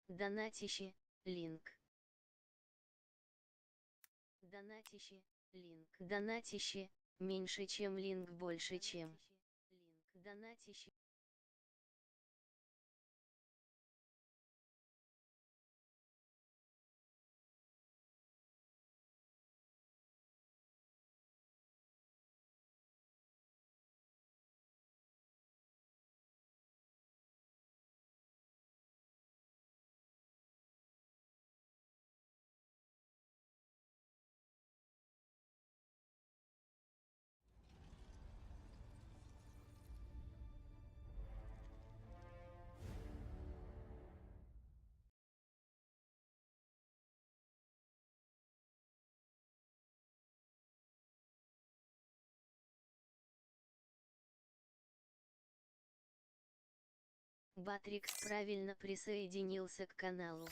Донатище, линк. Донатище, линк. Донатище, меньше чем линк больше чем. Донатище. Батрикс правильно присоединился к каналу.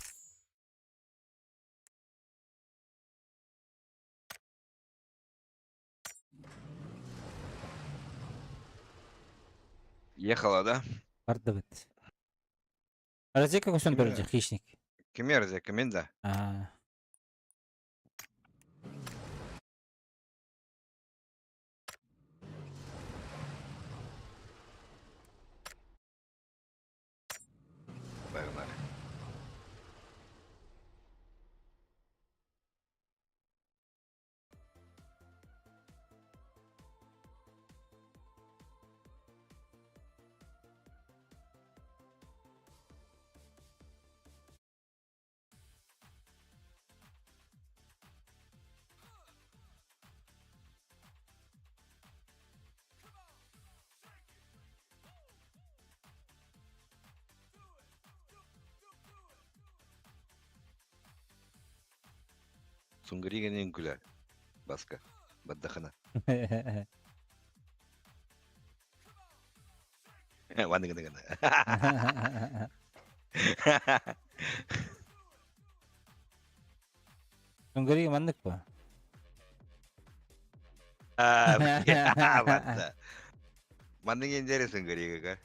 Ехала, да? Бардыбыт. Разека көсөн Кимме? көрдө хищник. Кимме Разека, мен да. Аа. Погнали. Сунгыригенен күлэр. Баска. Баддахана. Ваныгыныгына. Сунгыриг маннык ба? Батта. Маннык индери сунгырига.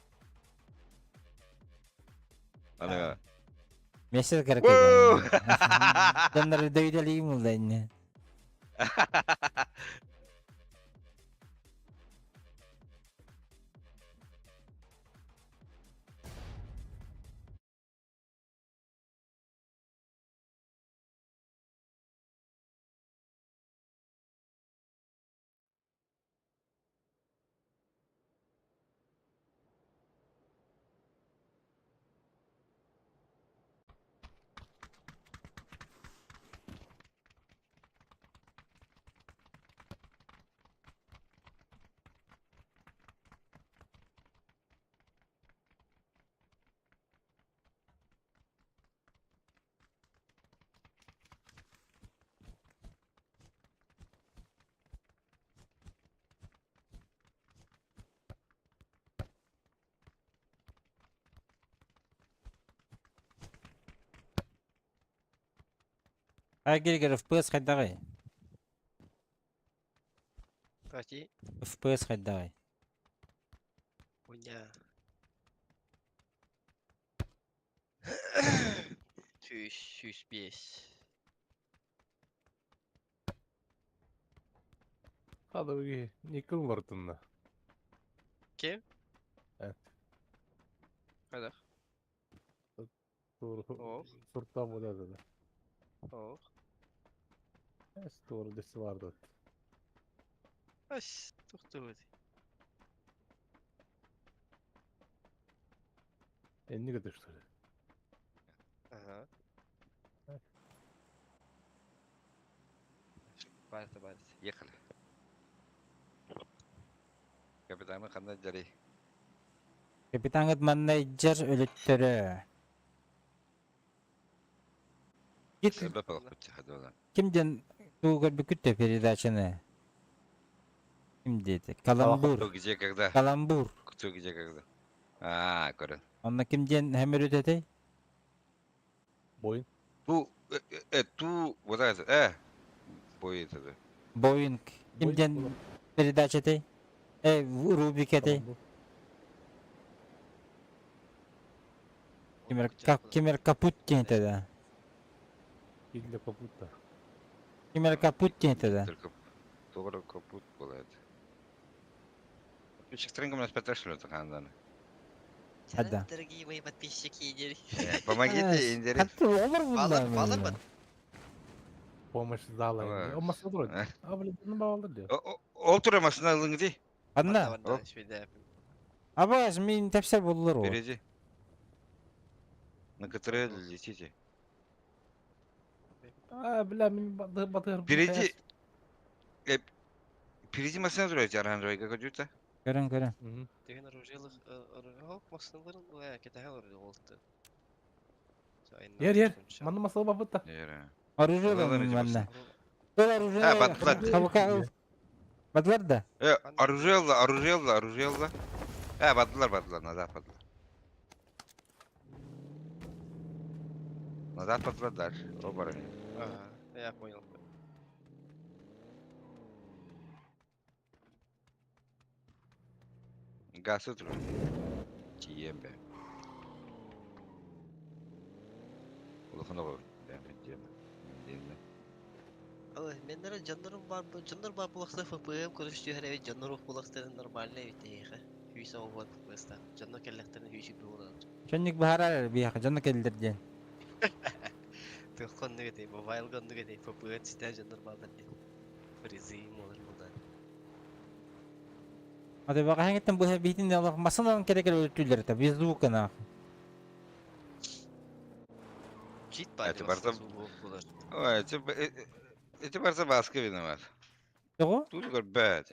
Аныга. Месяц керек. Доннар дөйдөлийим улдайны. Агиргер FPS хайдаҕый? Прости, FPS хайдаҕый? хуйня. Сүүс, сүүс биэс. Хадырги Никол бартынна. Ким? Evet. Хайдах? Doğru. Ох. Суртан bu dedi. Ох. Es doğru desi vardı. Ас, тохтуут. Elini götürdü. Ага. Барыта барыта. Ехали. Капитаны ханна жарый. Капитаҥыт манна илдьэр өлүттэрэ. Кит Сырба палкучча хадула. ким диэн тугу көрбүккүт да передачаны? Ким диэтэ? Каламбур. Кто где когда? Каламбур. Кто где когда? Аа, көрөн. Онно ким диэн хэмэрүт этэй? Boyun. Ту, ту, вот это, бой это. Боинг. Ким Боинг диэн буолар. передача этэй? Рубрика этэй? Каламбур. Кимер капут диэн этэ да. Илле капут да. Кимер капут диэн этэ да. Только туора капут была это. Подписчик у нас потрошили хандан. Да. Дорогие мои подписчики, Помогите, индери. Хатты олор Балар, bunlar балар mı? бат. Помощь зала. Ой. О, масса вроде. А, блин, ну бавалды диyor. Ол тура машина алың ди. Анна, аба мен тәпсер болдылар ол. Впереди. На КТР летите. А, бля, мен батыр. Впереди. Впереди машина дура, оранжевый, как идет Көрін, көрін. Деген оружиялық масыналарын ой кетәһә оружие болты. Ер, ер. Манна масса бабыт та. Оружие манна. Ол оружие. А, баттылар. Баттылар да. Э, оружие алла, оружие алла, оружие алла. Э, баттылар, баттылар, назад баттылар. Назад баттылар дальше. О, барыня. Ага, я понял. Газ утро. Тием бе. Улахан оҕо. Бэм диэн. Ой, меннere canlarım бар, canlar бар булакса ФПМ көрүштү һәр эбит canlar ох булакса нормально бит эйхэ. Хүйсә оҕуат ФПСта. Canlar келлэхтерин хүйсүк буолар. Чөннүк баһарар биэхэ дьоно келдер диэн. Төхкөн нүгэтей, мобайл гон нүгэтей, ФПМ ситэ canlar баалар диэн. Призы молар булар. Аты баҕа хэҥиттэн бу биитин олох масынан керек өлтүүлэр та без звука нах. Чит бар. Это барса- Ой, эти эти барса баска виноват. Тоҕо? Тут көрбөт.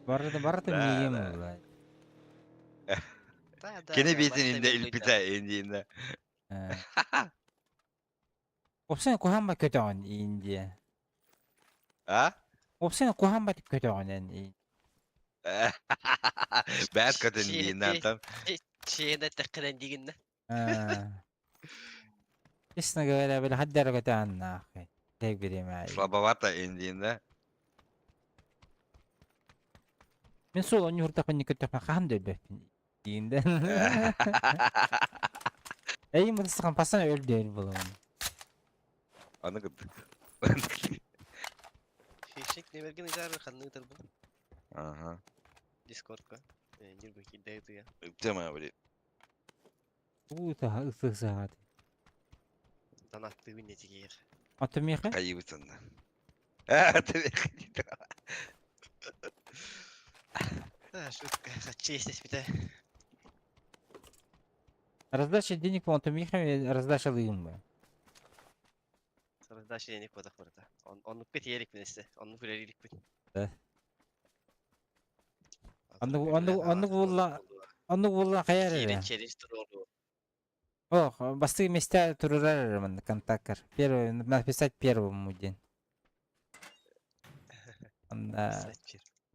Барыта барыта Да, миигин да. буолла. Кини биитин инде илпите индиинде. Опсен куһаан көтөҕүн Индия. А? Опсен куһаан көтөҕүн эн. Бэт көтөн дииннэн там. Чиэнэ тэккэрэн дигиннэ. Честно говоря, били хаддара көтөҕүн нахуй. Тек бириэмэ. Слабовато индиинде. Мен сол онньуурдахпын көтөхпүн хаһан да өлбөппүн. Иинде. Эйим бытысхан пасан өлдөөр булуун. Аны кыттык. Фишек неберген ыйтар ханны ыйтар бу. Ага. Дискордка. Нирбы кидей тыя. Тема, блин. Уу таха ысых саат. Донатты винне тигер. Аты миэхэ? Кайыбытын. А, ты А, шутка. Честь бите. Раздача денег по Антомихе раздача лыгымба. Раздача денег бодах барда. Он он бит ерик минесе. Он билерик бит. Да. Анны була анны була каяр Челлендж эрэ. челлендж турору. Ох, бастыгы места турурар ман контаккар. Первый написать первому день. Анда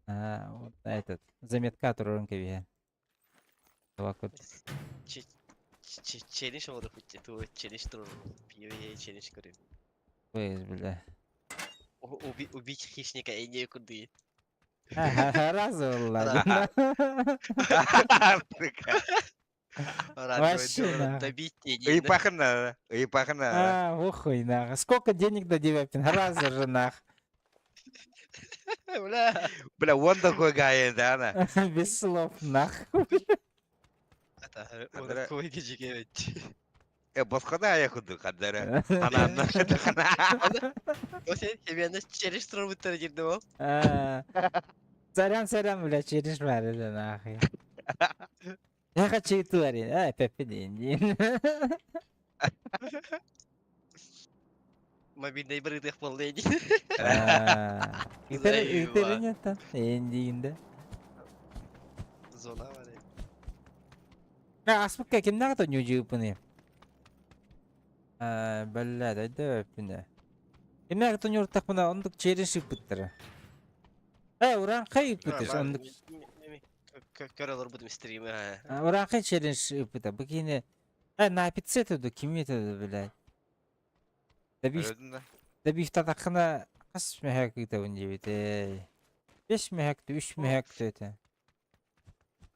а, вот этот заметка турурун кебиһэ. Вот. Челлендж oldu бит. Ту челлендж турору. PvE челлендж көрүм. Выз, бля. Убить хищника и не куды. Раз ладно. Вообще, нахуй. Добить И пахна, и пахна. А, охуй, нах. Сколько денег до девятин? Раз уже, нах. Бля. Бля, он такой гай, да, она. Без слов, нах. Это он такой гижигевич. Э, босқана ая худу хаддара. Ананна хаддара. О сен хебенде челлендж турору girdi ол. А, Сорян, сорян, бля, через да нахуй. Я хочу твари. А, пепе день. Мобильный бір ыдых болды edi. Итере нет Эндиинде. Зона бар. А, аспыкка кимнәге то нюжыпыны? А, бәллә, дәйдә өпүнә. Кимнәге то нюртак мына ондук черен шыпыттыр. Э, уран кай ыппытыр, ондук. Көр олар будем стримы. Уран кай черен шыпыта. Бу кине Э, на пицце туду, кими туду, блядь. Добив, добив татакына кас мехак ыта унжибит, эй. Беш мехак, үч мехак это.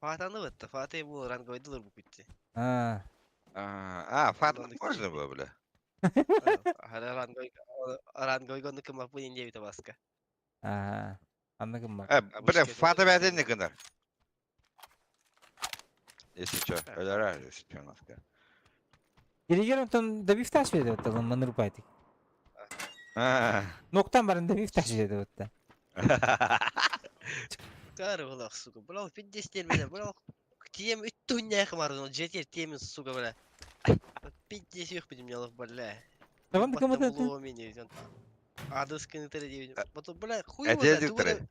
Фатаны бытта, Фата ему ранговый бу кутти. А, А, Фат можно было, бля. Ранговый ранговый гонны кымаппын инде баска. Ага. Анныгым бар. Бля, Фата бәтен не кынар. Если чё, өлөрөр, если чё, наска. Иригер онтон добивташ берди оттон манырбайтык. А. Ноктан барын добивташ берди отта. Кары булах, сука. Бля, пиздец меня, бля. Тем и тунях марну, жетер темен, сука, бля. Пиздец их будем бля. Табан кымыты. Адыс кынытары Потом, бля, хуй Эте диктор.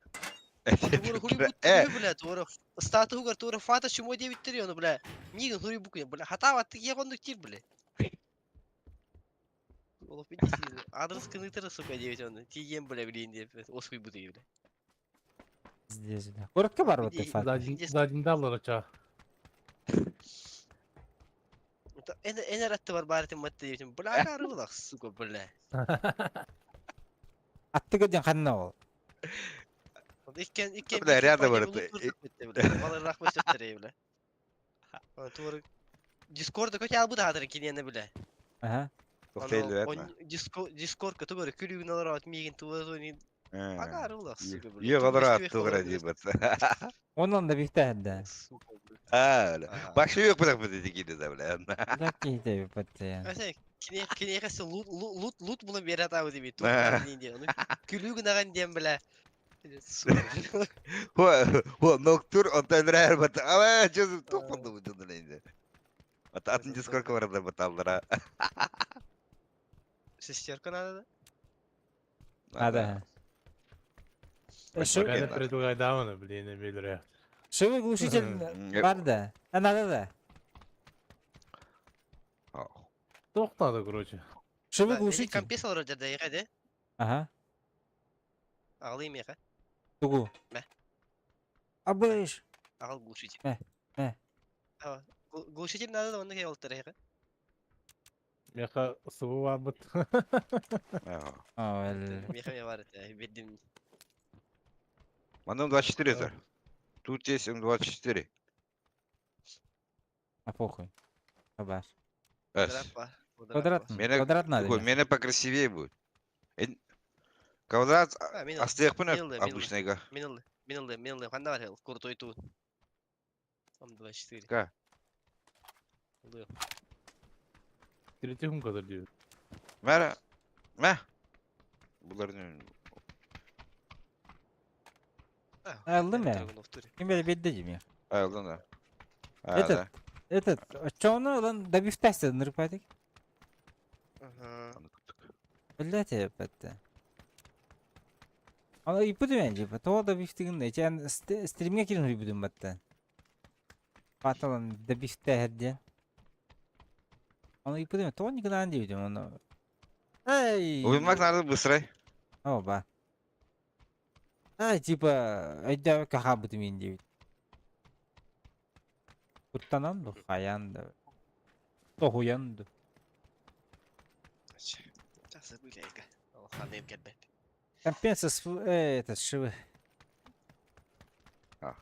Э, бля, тура статугар тура фата чмо 9 оны, бля. Мигин хури букуя, бля. Хата атты егонды тир, бля. Олох пиздец. Адрес кынытары, сука, 9 оны. Тием, бля, блин, деп. Осуй буду, бля. Здесь, да. Коротко бар вот фат. За доллар ача. Эн ратты бар бары матты дейм. Бля, карылах, сука, бля. Аттыга ден ханна ол. Иккен иккен Бля, рядом бар Балар рахмет сөттөрей, бля. Тур Дискордда көтө албыт хатыр кинени, бля. Ага. Дискорд көтө күлүгүн алар ат мигин туа Агарылах, сука, бля. Йогалар аттыгыра дип. Онан да бихтә да. А, башы юк белән бит дигән дә белән. Да ките бит. Әсә, кине кине лут лут лут була берә табы дип. Нинди. Күлүгүн аган дигән белә. Хо, хо, ноктур онтан бат. Ава, чөз топынды бу жынды инде. Ата атын дискордка барда баталдыра. Шестерка надо, да? Надо. Я предлагаю давно, блин, билре. Шивый глушитель бар да. А надо да. Тох надо, короче. Шивый глушитель. Компьютер вроде да, да? Ага. Ағылы меха. Тугу. Мә. Абыш. Ағыл глушитель. Мә. Мә. Глушитель надо, да, он хел терехе. Меха сугу бар бит. А, Меха ме бар это, бедим. Мандам 24 это. Тут есть М24. А похуй. Хабар. Квадрат. Квадрат. Квадрат надо. Меня покрасивее будет. Квадрат астыяқпын обычныйга. Минылды, минылды, минылды. Қанда бар хел? Крутой тут. М24. Ка? Третий kadar diyor. Мә, мә. Буларны Алдым я. Ким бері бедді дейм я. Алдым да. Этот, этот, чоны olan добивтәсті нырпатик. Ага. Блять, опять. Ана ипуду мен жипа, то добивтигин не, чан стримге кирин ипудум батта. Паталан добивтә херден. Ана ипуду то никогда не видим, аны. Эй! Уймак надо быстрее. Оба. Ай, типа, айда кахабы мен дейт. Куттанан ду, хаян да. Тохуян ду. Сейчас забыли, Ханым келбет. Компенса с это шивы. Ах.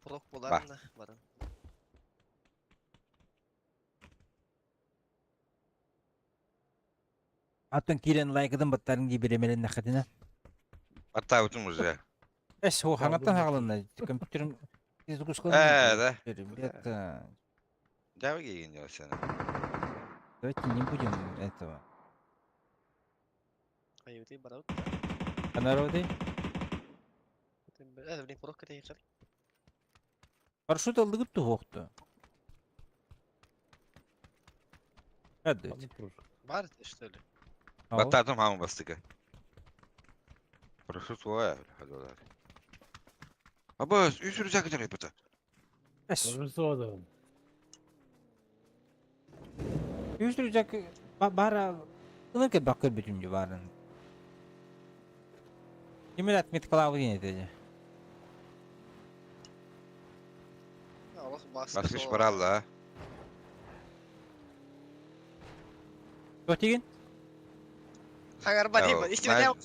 Прок буларына барын. Аттан кирен лайкыдан баттарын диберемелен нахатина. Аттабытым уже. Эс, о, хаңаттан хагалына. Компьютерим Э, да. Ребята, Давай гигин сені. давайте не будем этого. Аюты барабыт. А народы? Э, блин, прок это Парашют алдыгыт тухохту. Hadi. Бар, что ли? Баттадым хамы бастыка. Парашют ой, хадалар. Абас, үсүр закытар епата. Эс, Парашют суада. үсүр бара ыныкы бакыр бүтүмдү барын. Кимир отметкалабы дейт эже. Аллах баскы. Баскыч баралла. Тотигин? Хагарба дейм, истемедем.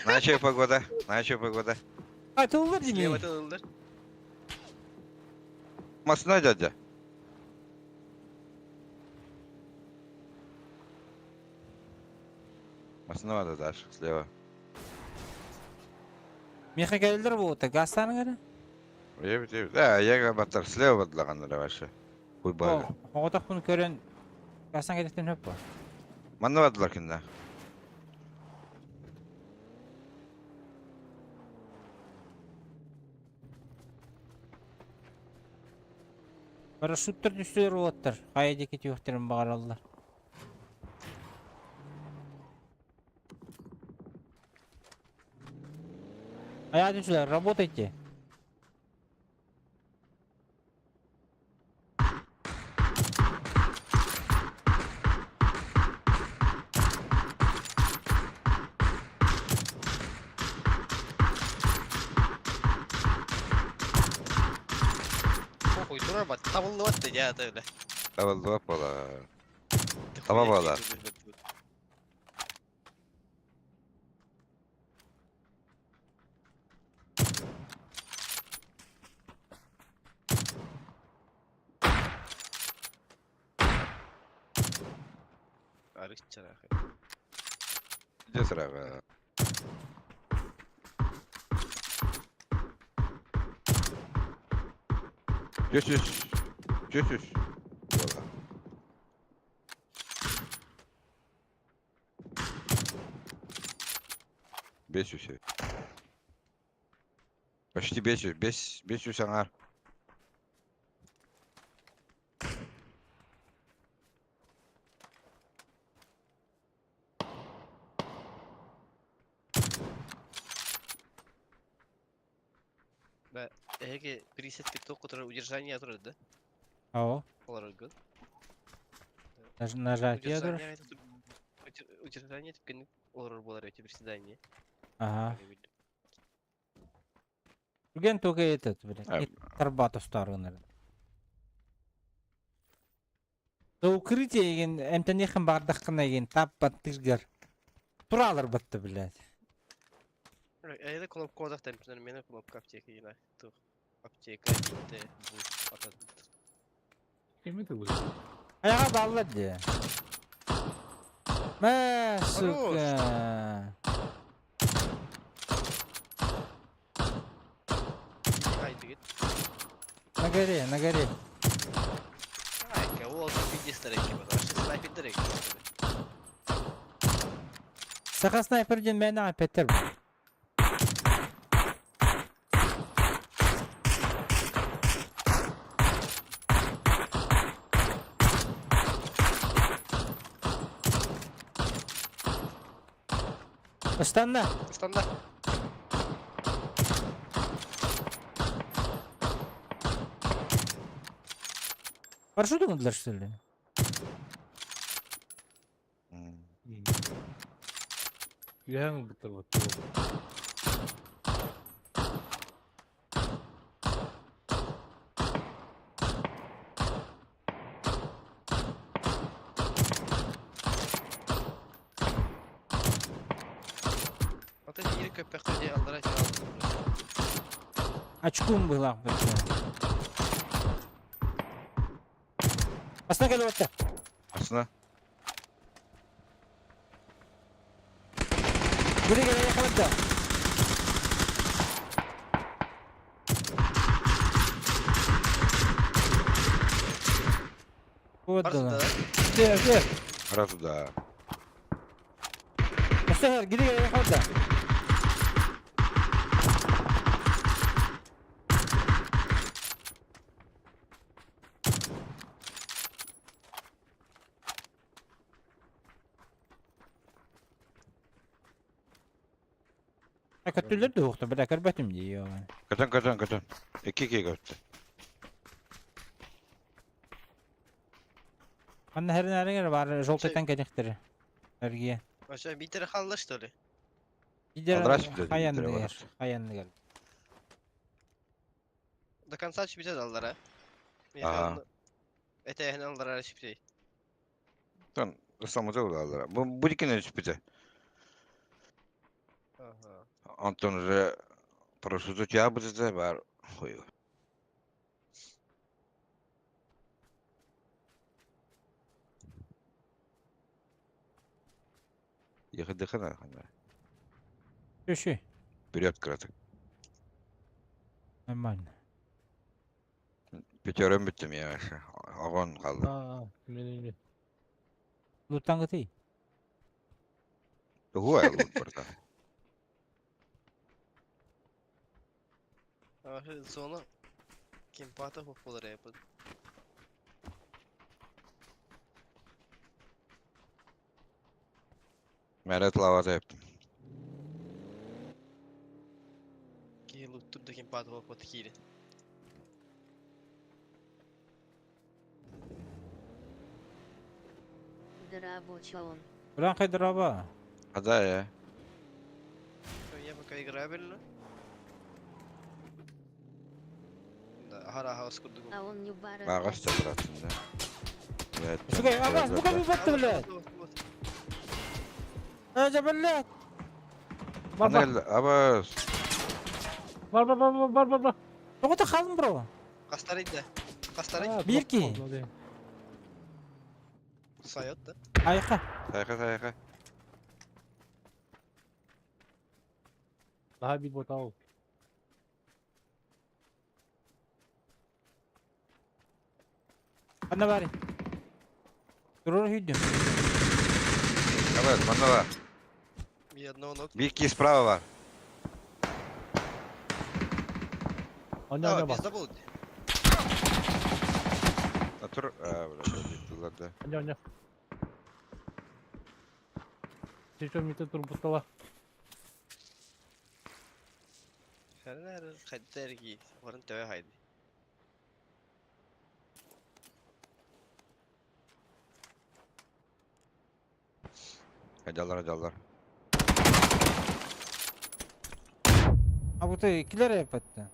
Наче погода, наче погода. А, туллар дейм. Слева тылдыр. Массыына дядя. Массыына надо дальше, слева. Миэхэ кэлэллэр буолуота, газтааныҥ эрэ. Ебет, ебет. Да, я батар слева бадлаганнара вообще. Хуй бага. Оҕотохпун көрөн газтан кэлиэхтэн сөп буо. Манна бардылар кинилэр. Парашюттар түстүлэр уолаттар. Хайа диэки түһүөхтэрин баҕараллар. Хайа түстүлэр, работайте. Похуй, турар бат, табыллыбат да дьэ ата үлэ. Табыллыбат буолар. Таба буолар. Арыт чараах. Дьэ сыраҕа. Түс үс. Түс үс. Буолар. Бес үс. Почти бес үс. Бес, бес үс аҥаар. Бә, эһиги присядки туох кутурар удержание турар да? О, Олороргут. Нажатие турар. Удержание это удержание түккенник олорор буолар эти приседание. Ага. Түргэн только этот, блядь, тарбат устааргынар. Да укрытие еген эмтэнихин баардаххына еген таппат тыргар. Туралар батты, блядь. Это кнопка одах темпнер, мене кнопка аптека ина. Тух. Аптека итте бу атат. Кими тылы? Аяға баллар де. Мә, сука. Айдыгит. На горе, на горе. Айка, ол пиздец бар. Вообще снайпер дерек. Саха снайпер ден мәні апеттер. Ыстанна. Стандарт. Парашют угундулар, что ли? Үөһэн ылбыттар бат. Ата биир көппөххө дии аллара чаалдым. Очкум была. Астына кэлэ отта. Астына. Гүрэ кэлэ хабатта. Вот Барсы да. да. Дэ, дэ. Раз туда. Астына гүрэ кэлэ хабатта. Көттүлэр да уохта, бля, көрбөтүм дии. Көтөн, көтөн, көтөн. Икки киһи көттө. Манна херин әреңер бар, желтый кэлэхтэр. Эргие. Вообще биитер халла что ли? Идер Аллара сүптэ, биитэрэ хаянныгар, бар. хаянныгар. До конца сүбүтэ аллара. Ага. Этээһин аллара сүбүтэ. Тон ыстаммыта буолаллара. Бу бу иккини сүппүтэ. Ага. Онтон уже парашюту тяабытыта бар хуй. Ехадыхана хана. Үші. Вперед, краток. Нормально. Пятером бүттүм я вообще. Огон қалды. Аа, мен мен. Лутангыты. Тугу лут барда. Зона кемпата хопполар yapın. Мәрәт лавата яптым. Киһи луттур да кемпата хоппот киири. Дорабоча он. Уран хайдыраба. Ада я. Я пока играбельно. Да, хара хаос курдук. А он не бара. Ағаш та братым да. Сука, ағаш, бука би батты, блядь. Ажа, блядь. Бар бар Абас. бар бар бар бар бар бар. Тоғыта қалдым, бро. Кастарый да. Кастарый. Бирки. Сайот да. Айқа. Сайқа, сайқа. Daha bir bot al. Ана бari. Durur hüydüm. Абас, манна бар. Ни одного ног. Бир справа бар. Оня Да, оня бас. пизда был. Атур. А, бля, да. Оня оня. Чечо мите тур бутала. Хәрнәр хәттәр ки. Варын тәвә хайды. Ажалар, ажалар. А bu da ikiler yapattı.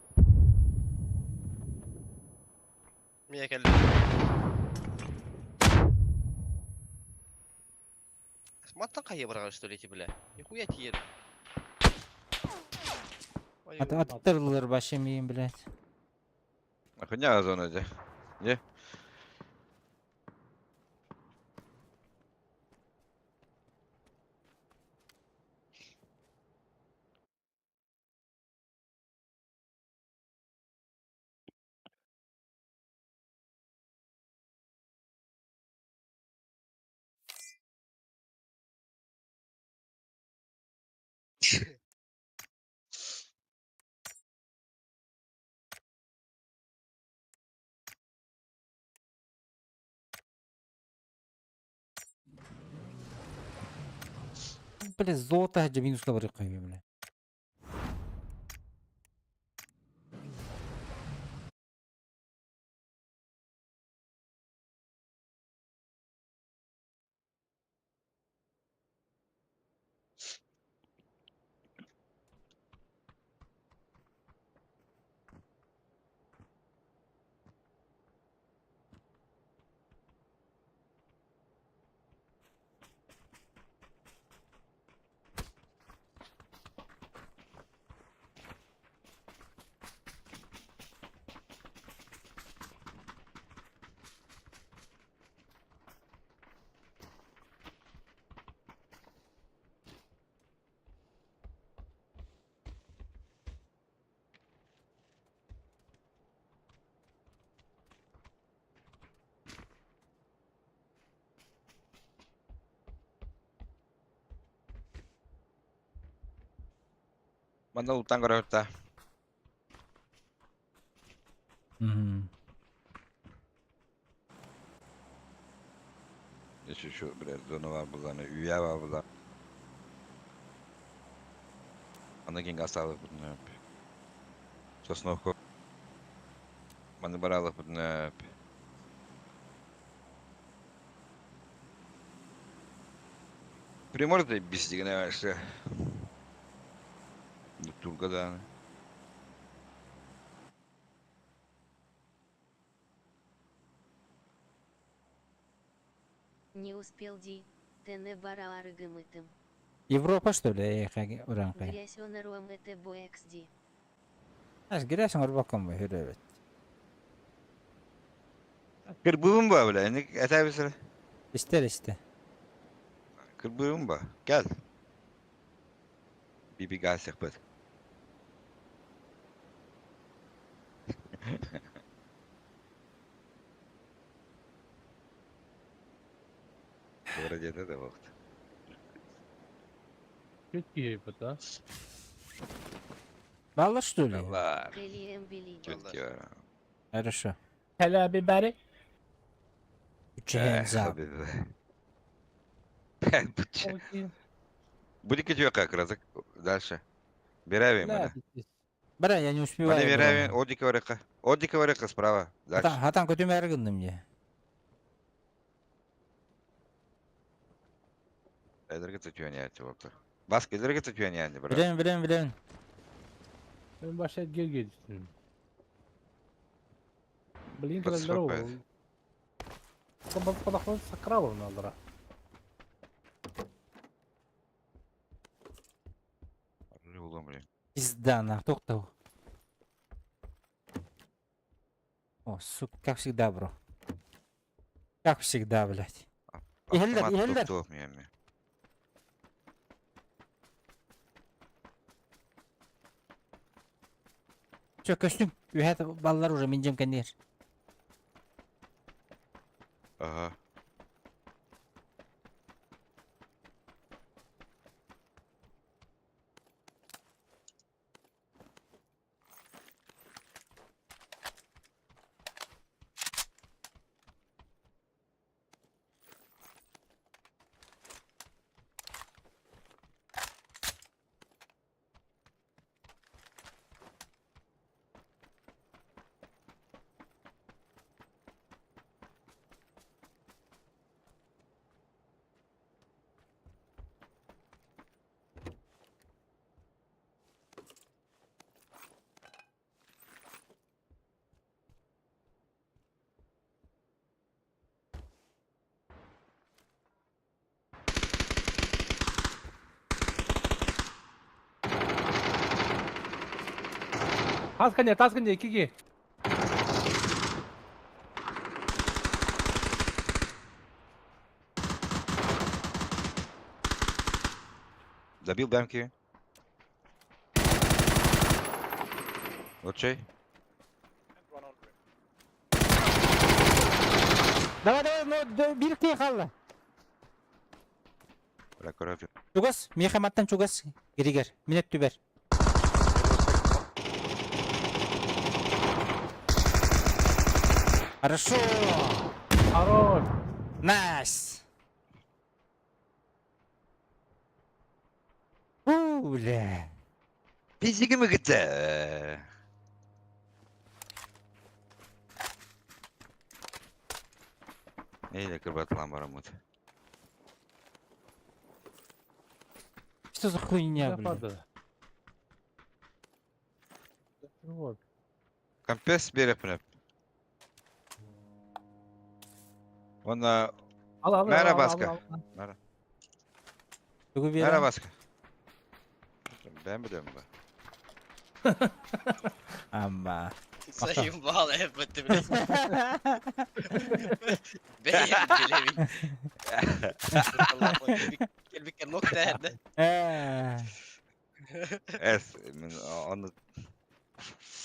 Мия кәлле. Маттан кайы барган что ли эти, бля? Нихуя тиер. At attırılır başım yiyeyim блядь. Хуйня зона де. Не? Блядь, золото хәҗә минуска барып куйбы, блядь. Манна ултан көрөттә. Şu şu biraz зона var burada, üye var burada. Ана кин гасалык бутны. Сосновку. Маны баралык бутны. Приморда бис деген вообще. Турга да. Не успел ди. Тене бараарыгымытым. Европа что ли? Уран кай. Грязь онором это XD. Аш гирәсең урбакан бу хүрәбет. Кырбыым ба бля, не әтәбесер. İster iste. Кырбыым ба. Gel. Бибигасехпыт. Вроде это вот. Чуть киһи да? Балла что ли? Баллар. Кэлиэм билин. Чуть Хорошо. Hello everybody. Put your hands up. Будет как раз дальше. Беравим. Бра, я не успеваю. Мана беравим, одика варыка. Одика варыка справа. Дальше. Хатан көтүм әргіндім де. Баска, брат. Билем, билем, билем. Ben başa gel geliştim. Блин, Подсыпает. здорово. Подохло сакралов надо. Пизда, нах, тоқтау. О, сука, как всегда, бро. Как всегда, блядь. Иһэллэр, иһэллэр. Все, көстүм. Үһәт баллар уже минжем кэннигэр. Ага. Тас кэннэ, тас кэннэ, икки Забил бэмки. Вот чей. Давай, давай, ну, биир киһи хаалла. Бля, короче. Чугас, миэхэ маттан чугас. Григер, минет түбэр. Хорошо. Хорош. Nice. У, бля. Пизигами где? Или кырбатлан барамут. Что за хуйня, бля? Запада. Вот. Компес берепнеп. Он Ал, ал, ал, Merhaba ал, Baska. ал, ал. Merhaba. Тугу биэрэн? Merhaba Baska. Ben biliyorum ben. Амма. Сайын баал эппэт биле. Бэйэм билэбин. Кэлбиккэ нок тэһэрдэ. Э, Эс, мен оны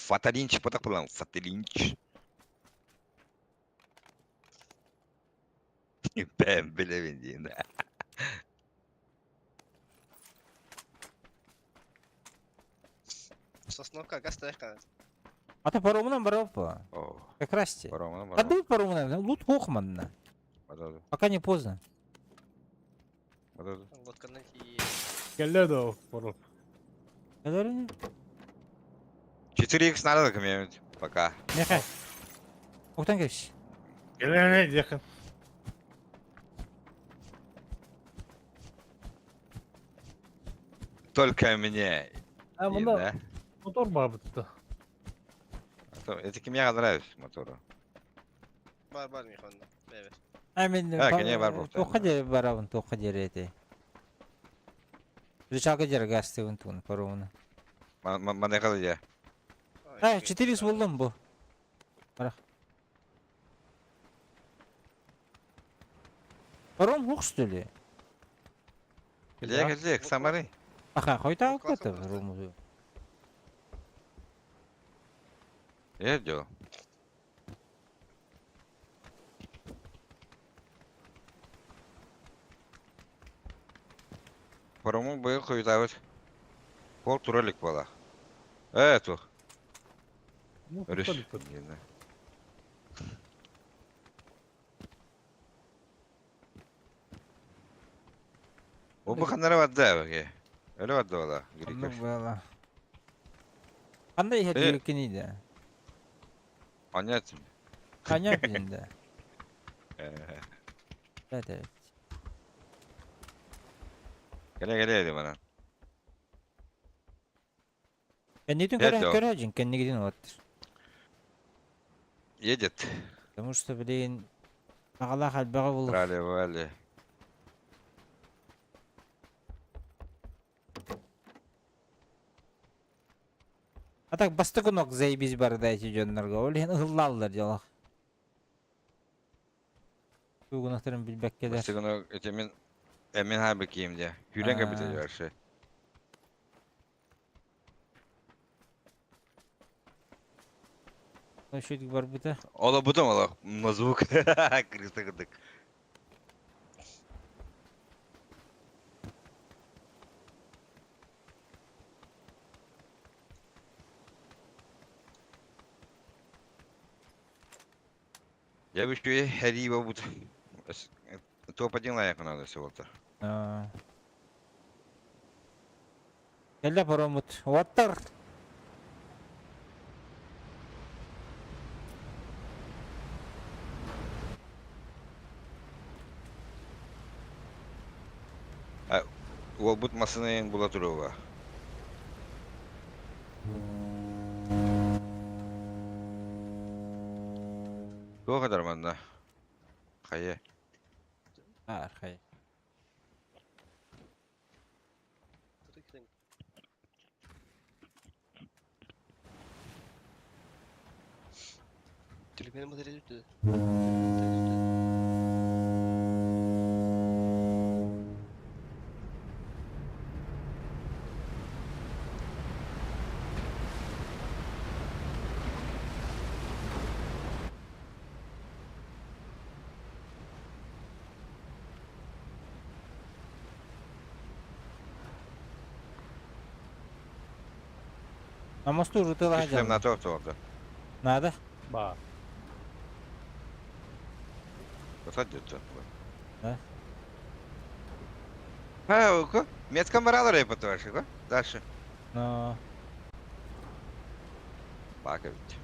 Фаталинч потак булам, Фаталинч. Ben bilevin диин. Сосновка газ тээх Ата паромунан бараппа. О, Как раз те. паромунан барам. Подуй паромунан, лут хохманна. Бадады, Пока не поздно. бадады. Лодканан тиийэ. Кэллэ да пору. Говори. 4х надо кому-нибудь. Пока. Меха. Уктан кэбис. Кэллэ yakın. Только мне. Ha И, bunda да? motor бар бутта. А то Это мне нравится мотору. Бар бар михонна. Бэбэр. А мен А, кене бар буохта. Тоққа дер барабын, тоққа дер эти. Рычага дер гастыбын туун паромуна. Манехал я. А, 4 болдум бу. Барах. Паром хук что ли? Лег, лег, Самары. Аха, Ол хойутаабыт класса да буолуохтаах. руму. Э, дьо. Парому быйыл хойутаабыт. Пол тура илик буолла. Э, туох. Ну, Өрүс. тута иликпит. Диэнэ. Ол бу ханнара барда эбэгэ? Өлө барда буолла, Оннук Гриков. буолла. Ханна иһэр Э, диэбиккиний да? Анять. Ханя билин да. Э, Evet evet. Кэлэ кэлэ дии манан. Кэннитин Э, көрө дьо. көрө кэннигитин уоттар. Едет. Потому что, блин, аҕалаах элбэҕи булух. Трали-вали. А так бастакы нок заебись барда эти дьоннорго. Ол иһин ыһыллааллар дьолох. Тугунахтарын билбэккэлэр. Бастыгыны эти мин эмин хабы киим дии. Хүрэн кэбитэ Аа. дьаршы. Үчүгэй барбыта. Ола бутум ола на звук. Крыса кырдык. Я бы еще хәри бут. Топ-1 лайк надо всего-то. Аа. Кэллэ пароммут. Уоттар! Уолбут массыына була туруга. Туох этэр манна? Хайа. Аар хайа. Телефон батарея түстэ. А мосту урутыла Үс сылдьаллар. на то Надо? Баар. Посадится. Да? А, ку? Метка морала репа ко? Дальше. Но... Бака ведь.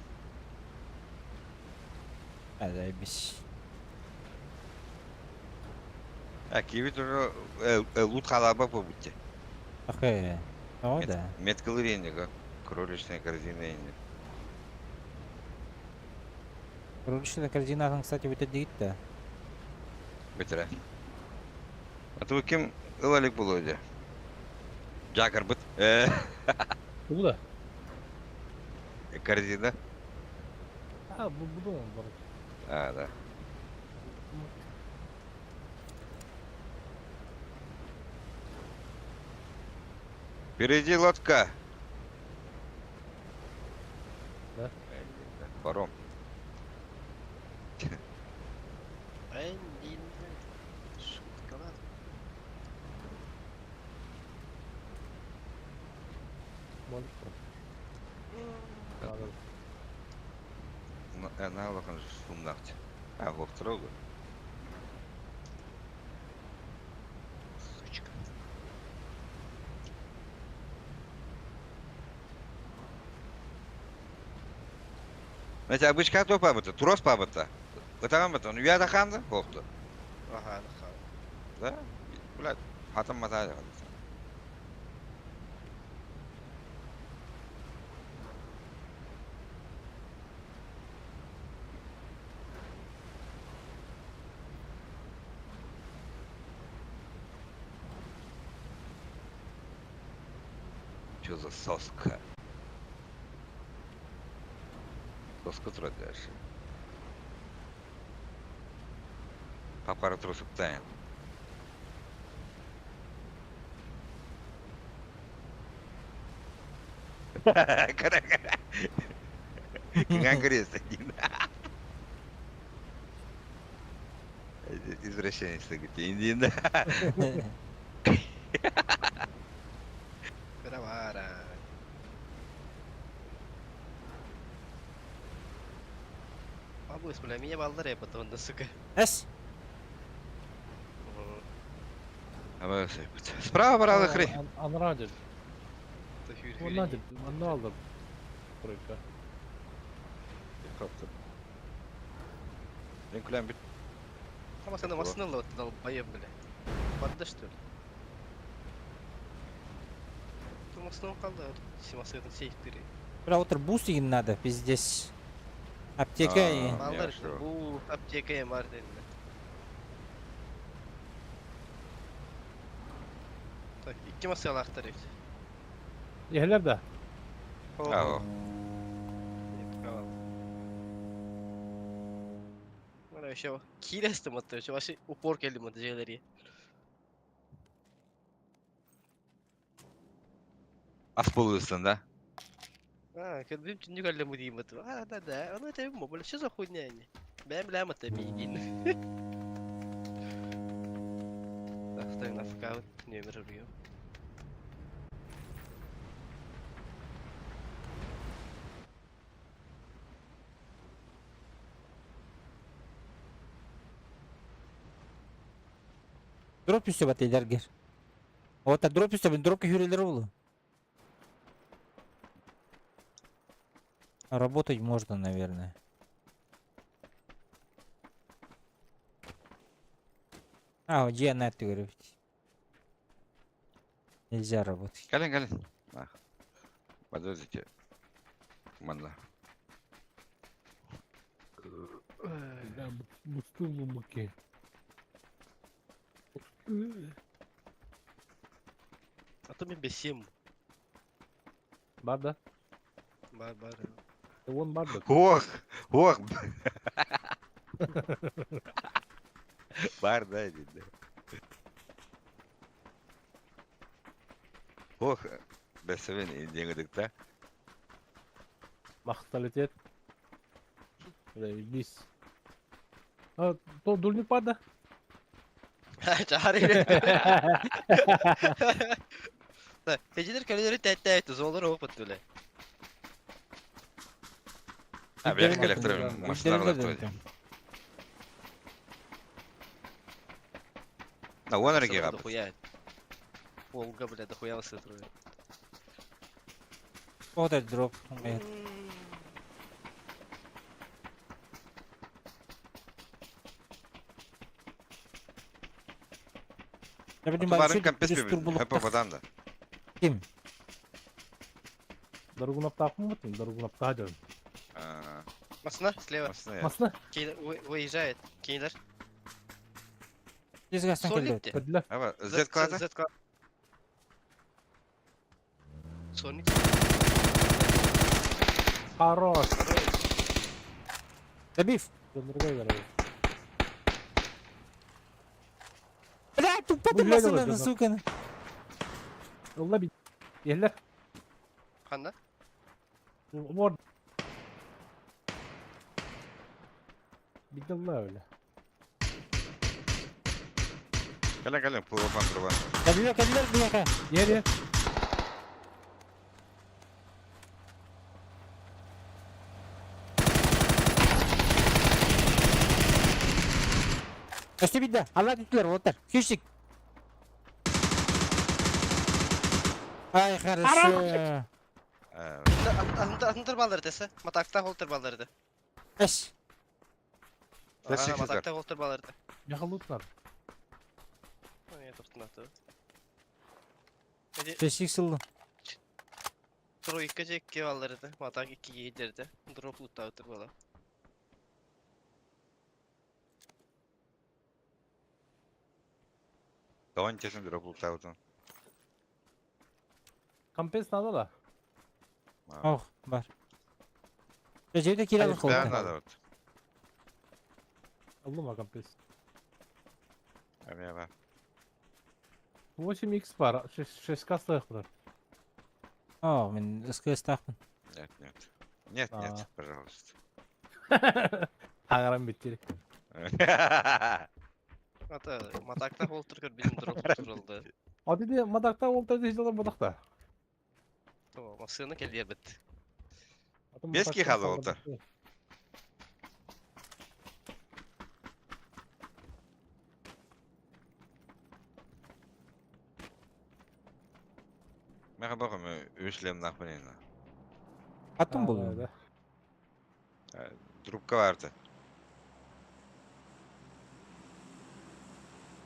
А, заебись. А, киви тоже лут халаба побудьте. Окей. О, да. Метка лыренника. Кроличная корзина. и- Кроличная корзина, кстати, вот это да. Бытыра. А то ким ылалик было Жакар быт. Тугу да? Корзина. А, бу бу бар. А, да. Впереди лодка. Да? Паром. Блин, шутка ладно. Болуп. Надо. На улахан сумнахт. А, вовторого. Сучка. Знаете, обычка то пабыта, трос пабыта. Ытаган бата, ну я даханды, хохту. Ага, Да? Блядь, хатам мата. Чё за соска? Соска трогаш. Папара трусуктайн. Кара кара. Кыҥаан көрүөстэ диин. Извращенец диин. Кыра баара. Бабыс, бля, меня баллар я потом, да, сука. Эс. Справа баралы хри. Анараа дьэр. Онна дьэр. Манна алдар. Тройка. Мен күләм бит. Ama sen masını al долбоеб, бля. Барда, что ли? Masını kaldı. Симасыгын сейфтери. Бля, отыр бус деген надо, пиздец. Аптека и... Балдар бу аптека бар дедилер. Так, икки масалаахтар эбит. Иһэлэр да? Аа. Мана еще киирестим атты, еще вообще упор келдим атты жээлери. Ас болуйсың да? А, кэлбим түннүк аллам дейм атты. А, да, да, ону этебим бу, бля, что за хуйня они? Бэм билэм атты миигин. Ставим на ФК номер рую. Дроп үстө бат эдергер. Ота дроп үстө, дропка хүрелер болу. Работать можно, наверное. А, где она ты говоришь? Нельзя работать. Кэлин, кэлин. Подождите. Манна. Да, бустуу буки. А то мен бесем. Бар да? Бар, бар. Он бар да. Ох, ох. Бар да, дейді. Ох, бәсібен деңідік та. Махталитет. Бис. А, то дульник бар да? Чары. Тежидер көлөлөрү тәттәйт, золор оп өттүле. А, бияқ электр машиналар электр. На вон реги гап. Волга, бля, дохуя высытрую. Вот этот дроп. Я понимаю, Барын Ким? Дорогунаптаахпын бутун, дорогунаптаа дьон. Масына, слева. Масына. Выезжает. Кейлер. Здесь гастан келді. Көрдүлэр. Аба, Z класса? Z класса. Соник. Хорош. Добив. Дорогой дорогой. Бля, тупо ты масына, сука. Олла би. Иһэлэр. Ханна? Мор. Бидалла öyle. Кэлин, кэлин, пулапан турбан. Кәлілер, кәлілер, бияқа. Ер, ер. Өсті бітті. Алла түттілер, оттар. Күштік. Ай, хорошо. Антыр балдыр десе. Матакта холтыр балдырды. Эш. Матакта холтыр балдырды. Яхалутлар. Ой, тоқтынаты. Бешик сылды. Тройка жекке балдырды. Матак 2 гейдерди. Дроп луттаутыр бала. Тоон чесин дроп луттаутын. Компенс надо да? Ох, бар. Жерде киралық Да, қолды. надо вот. Аллыма компенс. Амия бар. 8x бар. 6 кастайық бұлар. О, мин СКС-таахпын. Нет, нет. Нет, нет, А. пожалуйста. Хаҥаран бүттүр. Ата матакта болтур көрбүтүм дроп туралды. О диди мадакта ол та бодакта. То масына келбет. Бес кихалы oldu. Меха бакым үслем нахманина. Аттым булдum. Трубка vardı.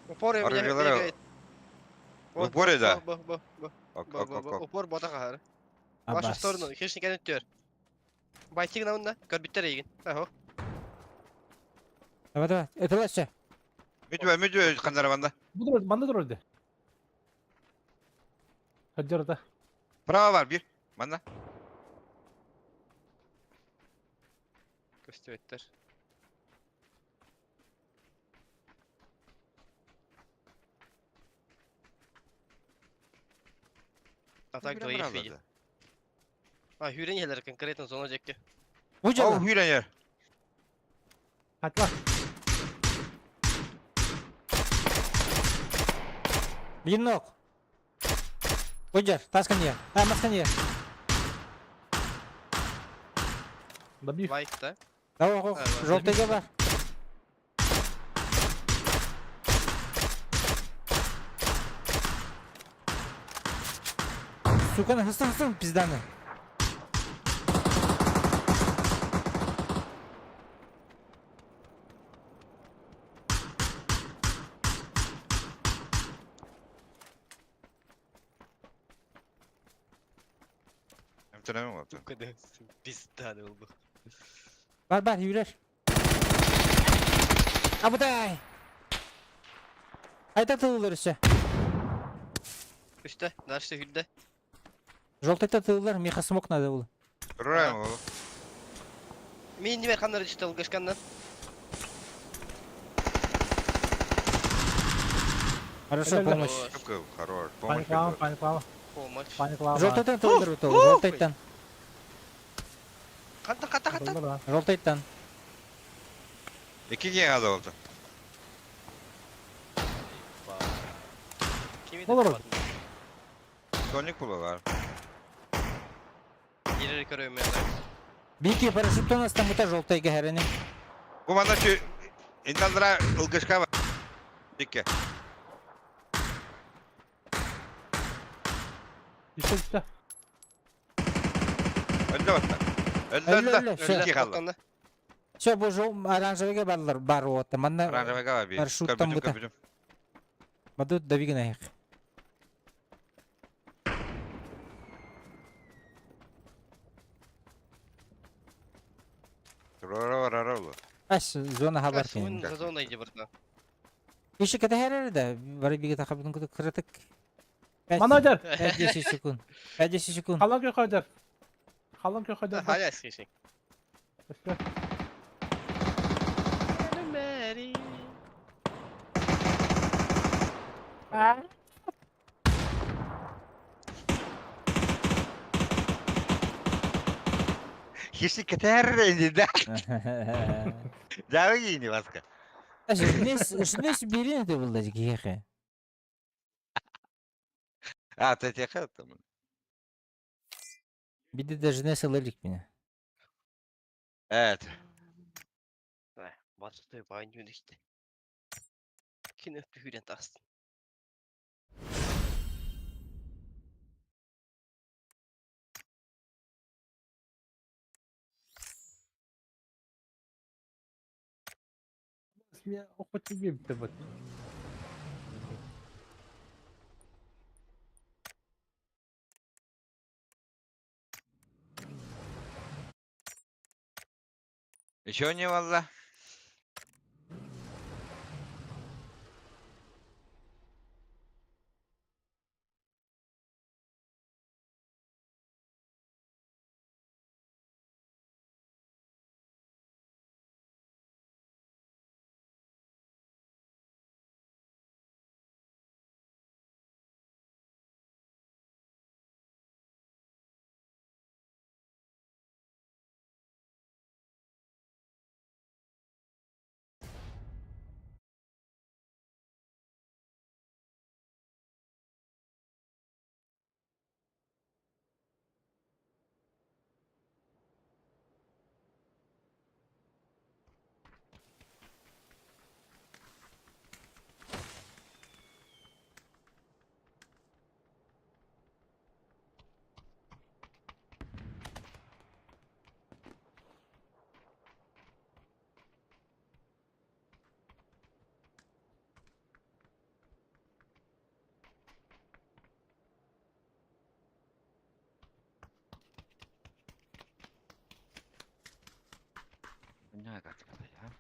Упор я Арыгылары- Упор да. Бу бу бу. Ок, Бу ок, бу ок, бу. ок. Упор бота кахар. Вашу Абас. сторону хищник өттөр. Байтиг наунна көрбүттер эгин. Ахо. Давай, давай. Это Мүтүбэ, мүтүбэ кандар банда. Бу дур, манда дур öldü. Хаджарда. Право бар bir. Манда. Көстөттөр. Атак двоих видит. А, хүрен елер конкретно зона жекке. Бу О, жала. хүрен ер. Хатла. Bir nok. Буджар, таскан я. А, маскан я. Добив. Лайк да. Давай, ок, А, бар. желтыйга бар. Суканы хыстың хыстың пизданы. Эмтенеме oldu. Пизда болду. Бар бар yürür. Абыдай. Айта тылылар üstü. Үстө, дальше хүлдө. Желтый тылылар, меха смок надо было. Турайм ол. Мен неме кандар түштү алгашкандан. Хорошо, Helal. помощь. Çok хорош. Помощь. Паниклама, паниклама, Помощь. паниклама. Желтыйдан тылылар өтө, желтыйдан. Канта канта канта. Желтыйдан. İki кихалы oldu. Kimi Olur. Tonik pulu var. Ирер көрөм мен. Бики парашюттан астан бута желтыйга хәрәнем. Bu banda şu İnsanlara ılgışka var. Dikke. Düştü düştü. Öldü hatta. Öldü Öldü, öldü. öldü. Şey. İki kaldı. Все, бу жол оранжевыйга барлар бар оты. Манна Оранжевый var bir. Парашюттан Köpücüm бута. köpücüm. Баду давиган аяк. Rora rora rora. Аш зона хабар кен. Суын зона иди бирна. Иши ката хәрәре да бары биге тахабын куды кырытык. Мана жар. 5-10 секунд. 5-10 секунд. Халан кö хаджар. Халан кö хаджар. Халя хищник. Düştü. Hiçlik keter indi de. Davi giyindi baska. Аш нес нес бирин де булды гихе. А, ты там. Биде даже нес алырлык меня. Evet. Батты байын işte. Кин өптү хүрен тастын. Меня охотник бит бит. Еще не valla. Хуйня какая-то, а?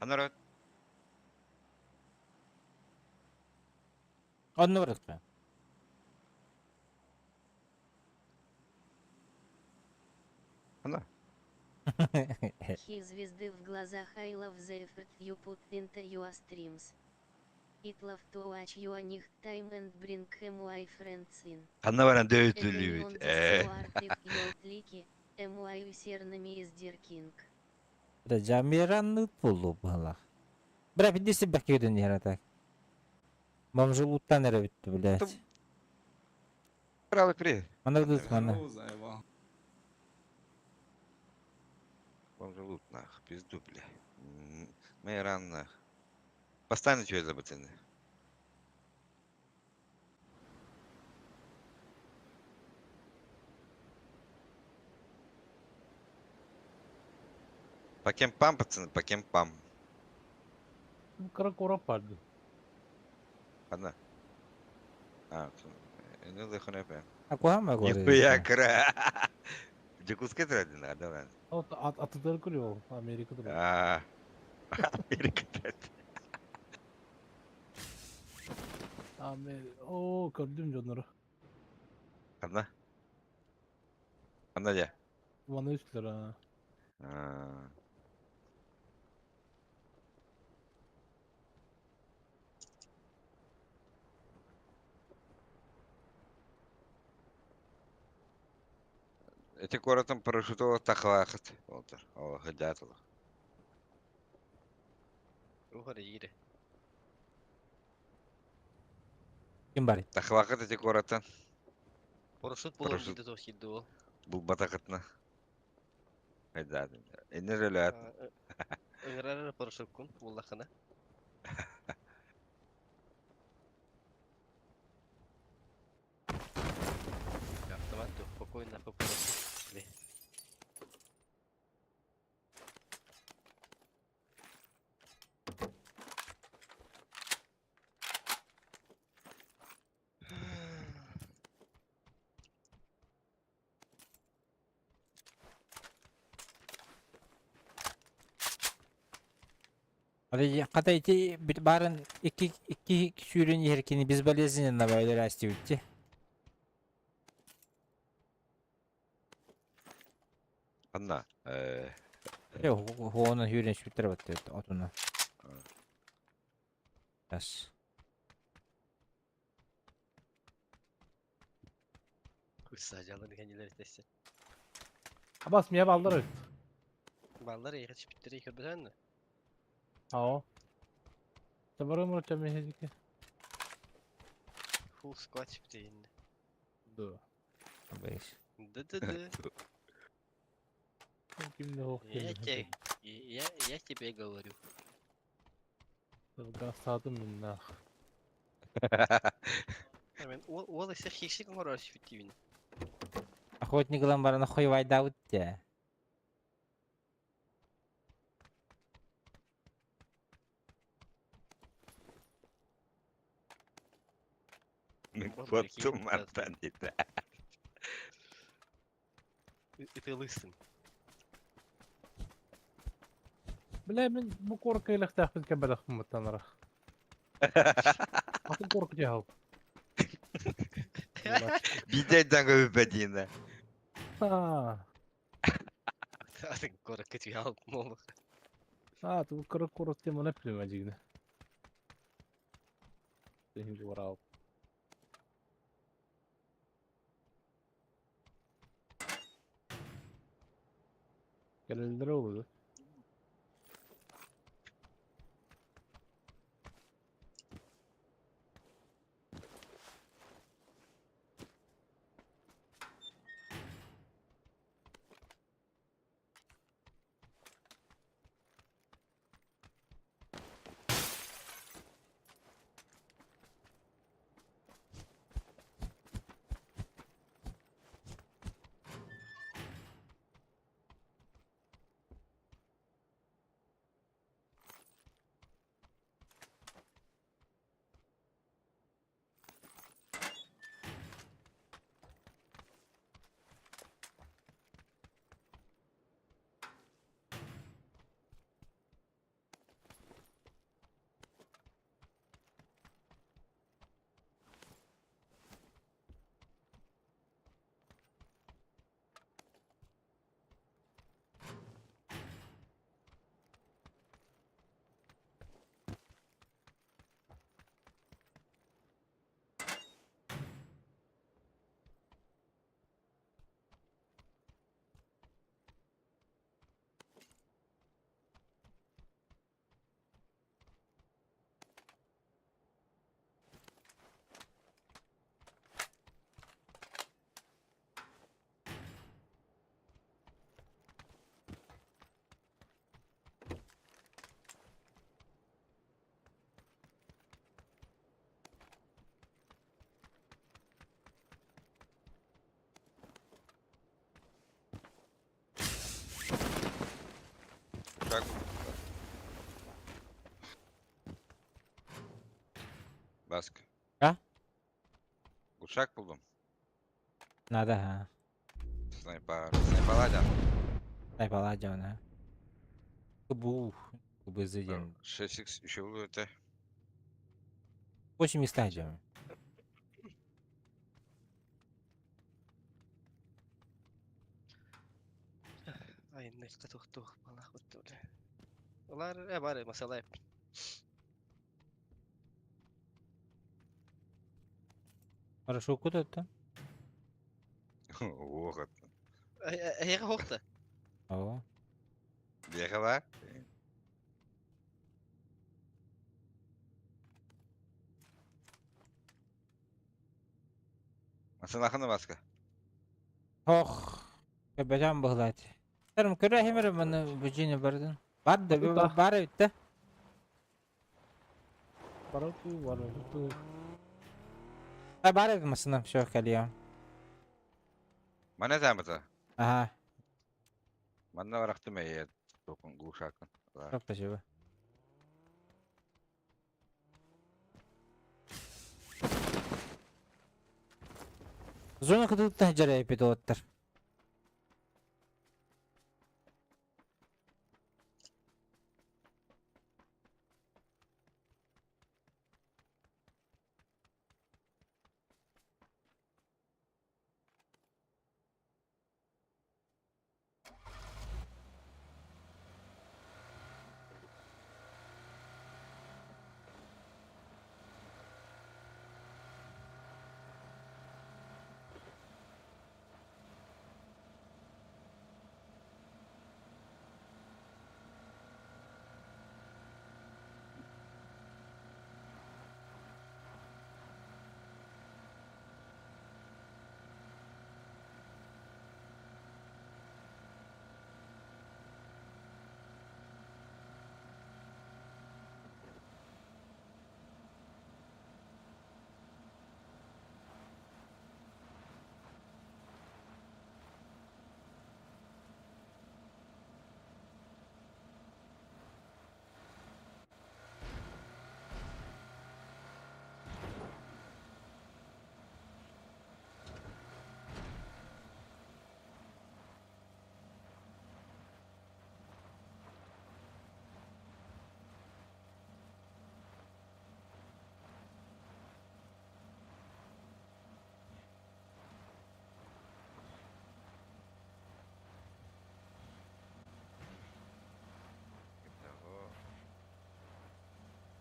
А народ? Онно барыахха. Ана. Хи звезды в глазах I love the effort you put into your streams. It love to watch you on time and bring my friends in. Ханна баран Это дөйүтүлүүбүт. Ээ. MY username is Dear King. Бля, жамиранныт буолуо быһалаах. Бля, бидди сибэкки көтөн иһэр так. Бомжулууттан эрэ бүттэ, блядь. Право при. Мана ыт мана. О, заебал. Бомжулут нах, пизду, бля. Майран нах. Постоянно что это пацаны? По кемпам, пацаны, по кемпам. Кыра куорат баар дии. Ханна. А, ну лыхына Акуама Нихуя кыра. Дьокуускай турар да Атыдары көрүө Америка турар. А, Америка турар. Америка. Оо, көрдүм дьоннору. Ханна? Ханна дьэ? Маны үстүлэр аа. А. Эти куоратан парашютова тахлаахыт. Олтар. О, хыдятылы. Уһар иире. Ким бар? Тахлаахыт эти куораттан. Парашют буолар Парашют. диде тоқ хидди ол. Бул батакытна. Хайдатын. Энер өлөт. Ыҥырар парашюткун буоллаххына. Автомат спокойно по парашют. Бля. Хата ити бит барын икки икки сүүрэн иһэр кини безболезненно байлар астибитти. Анна. Хуона сүүрэн сүттэр батты отуна. Тас. Сажалар кенилер тессе. Абас мия балдар öt. Баллар эйхэ чипиттери көрбөтөн. Аа. Табарым ротами хезики. Full squad чипти инде. Да. Бэйс. Да-да-да. Кимде хох Я тебе, я тебе говорю. Садым мин нах. Мен ол ол эсе хиксик оңорор чипиттибин. Охотник ылан баран хуй вайдаут те. Мен Ол куоттум прикинь, мантан диде. Ты лысым. Бля, мин бу куоракка илэхтээхпин кэбэлэхпин маттанара. Атын куоракка дьаһал. Бидейдан көбүпэ диина. Аа. Атын куоракка түйалып молух. Аа, ту кыра куорат темана плема дигне. Сен барау. Кэлэллэр олду. Глушак. Баск. А? Глушак буллум. Надо, ха. Снайпа. Снайпалаа дьон. Снайпалаа дьон, а. Бу. КБЗ диэн. 6x еще булу это. 8 места дьон. Айынныхха туох-туох балах баттыбыт. Улар э бары масалай. Хорошо, куда это? Ох, Эһиэхэ хуохта. О. Бехала. Масалахана баска. Ох. Кэбэжан быһылаат. Тэрм көрө хемер маны бүжүнө бардын. Бар да бар эбит Барату, барату. А бар эбит масына все кэлиэм. Мана замата. Ага. Манна барахтым эйе токун глушакын. Спасибо. Зона кытыттан дьарай пилоттар.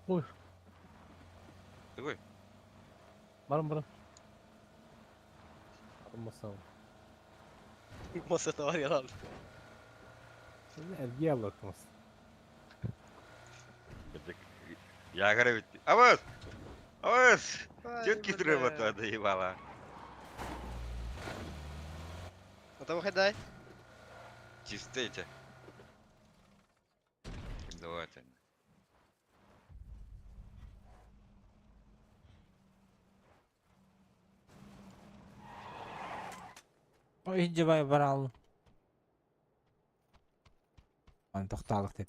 Ой. Тугуй? Баран баран. Бармасам. Масата бар ялан. Эргие аллатмас. Я говорю, авас! Авас! Четкий требовал, доебала. А там хайдай. Чистейте. Давайте. Ой, дебай барал. Ан тохталык деп.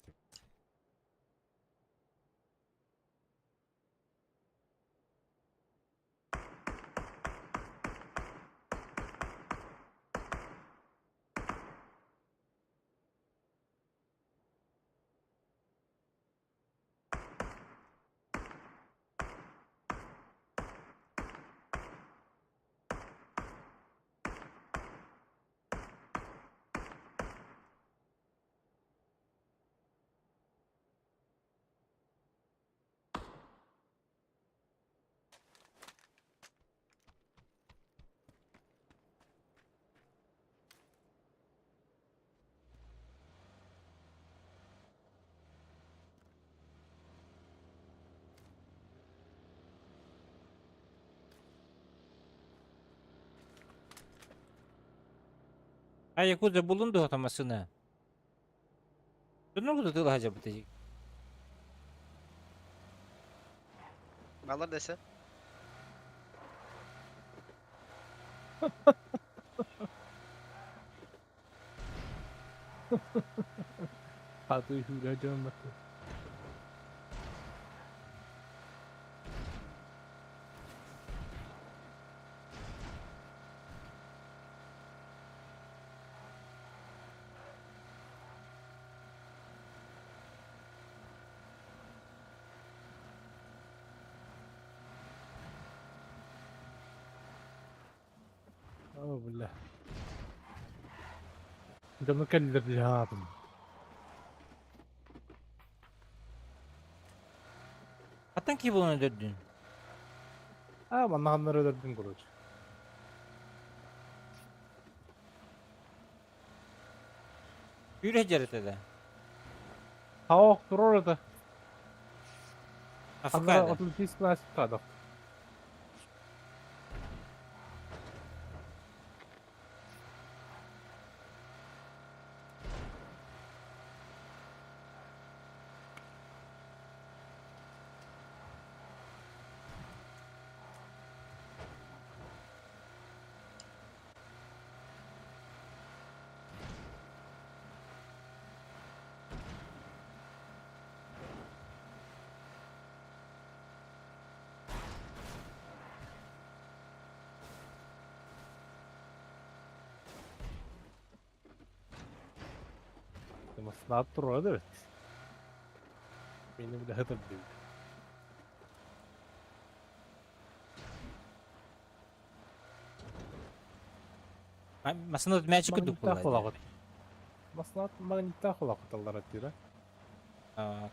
А якуда булун духа машина? Дунну куда ты лажа бутыжик. Балар десе. Хаты hüle dönmedi. О, бля. Дьону кэллэр дьаһаатым. Хаттан кии буолан өдөрдүн? А, маннаҕаннар өлөрдүм, короче. Күүрэ дьарыта да. Хаох турар это. Афкада. Анна 35 классикада. Массыынаҕа турар эбит. Миэнэ бile хытыр диэбит. Массыына мээчик курдук Магниттаах буолла. буолаҕыт. Массыына магниттаах буолаҕыт диир.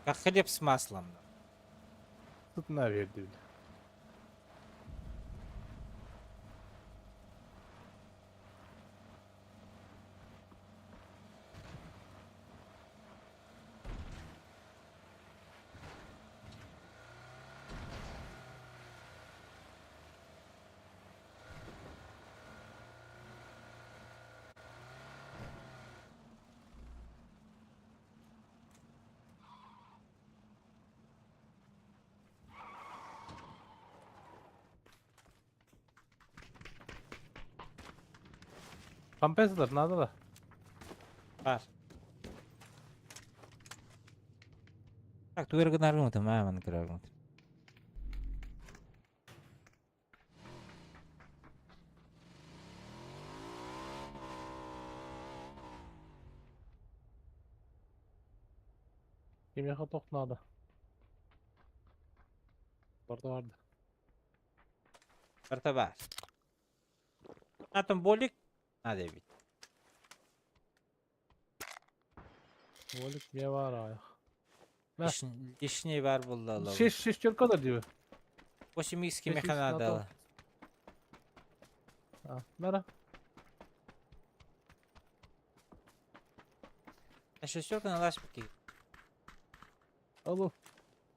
Как хлеб с маслом. Сытына берди. Компенсатор надо да? Бар. Так, тугу эрэ гынаргын маны көрөргүн. Кимиэхэ туох надо? Барда барды. Барта бар. Атом болик надо эбит. Болик не бар аяқ. Да. Лишний бар булла. Шесть шестерка да диби. 8 х Шесть кимеха икс надо. А, мара. А шестерка на лашпики. Алло.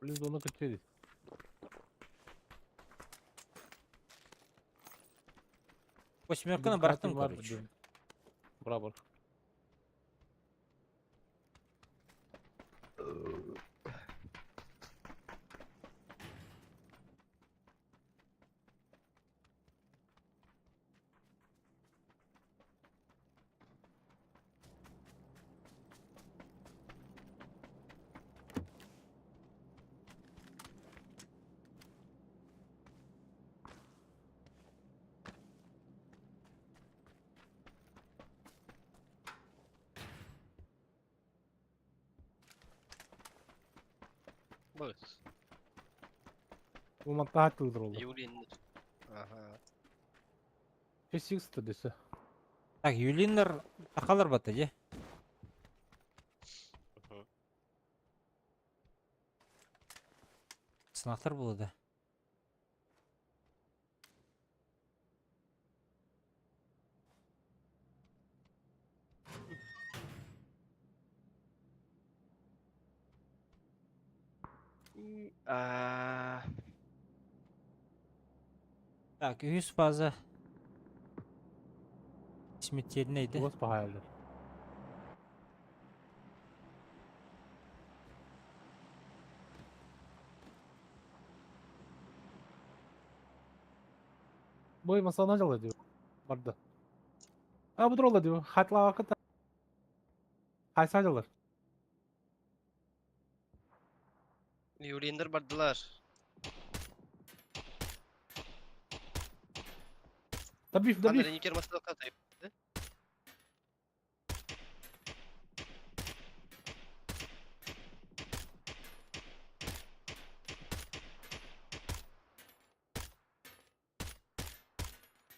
Блин, зона качели. Восьмерка на бартом, короче. Браво. Быс. Бу мантаһа тылдыр Юлин. Ага. Шесть икс десе. Так, Юлиннер тахалар бата, же? Мгм. Сынақтар болады. А, Так, 100 фаза. Смертельный, да? Тугас баһаялар. Бой масана жала дип. Барды. А бу дрола дип. Хатлава кыта. Хайса жалар. Юлиндер бардылар. Добив, добив. Андрей Никер массовка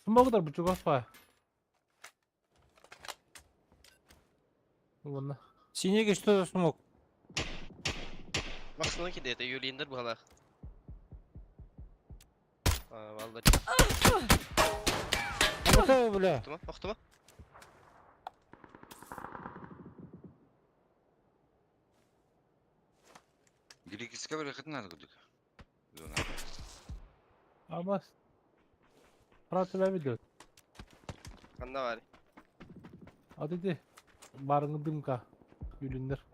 Смогдар бучугас па. Ладно. Синеги что за смог? Максимум киде это Юлиндер быһалаах. А, валла. Это, бля. Охтума, охтума. Грекическая бір надо кудык. Зона. Алмаз. Франция видео. Ханна бар. А dedi. Барыңы дымка. Юлиндер.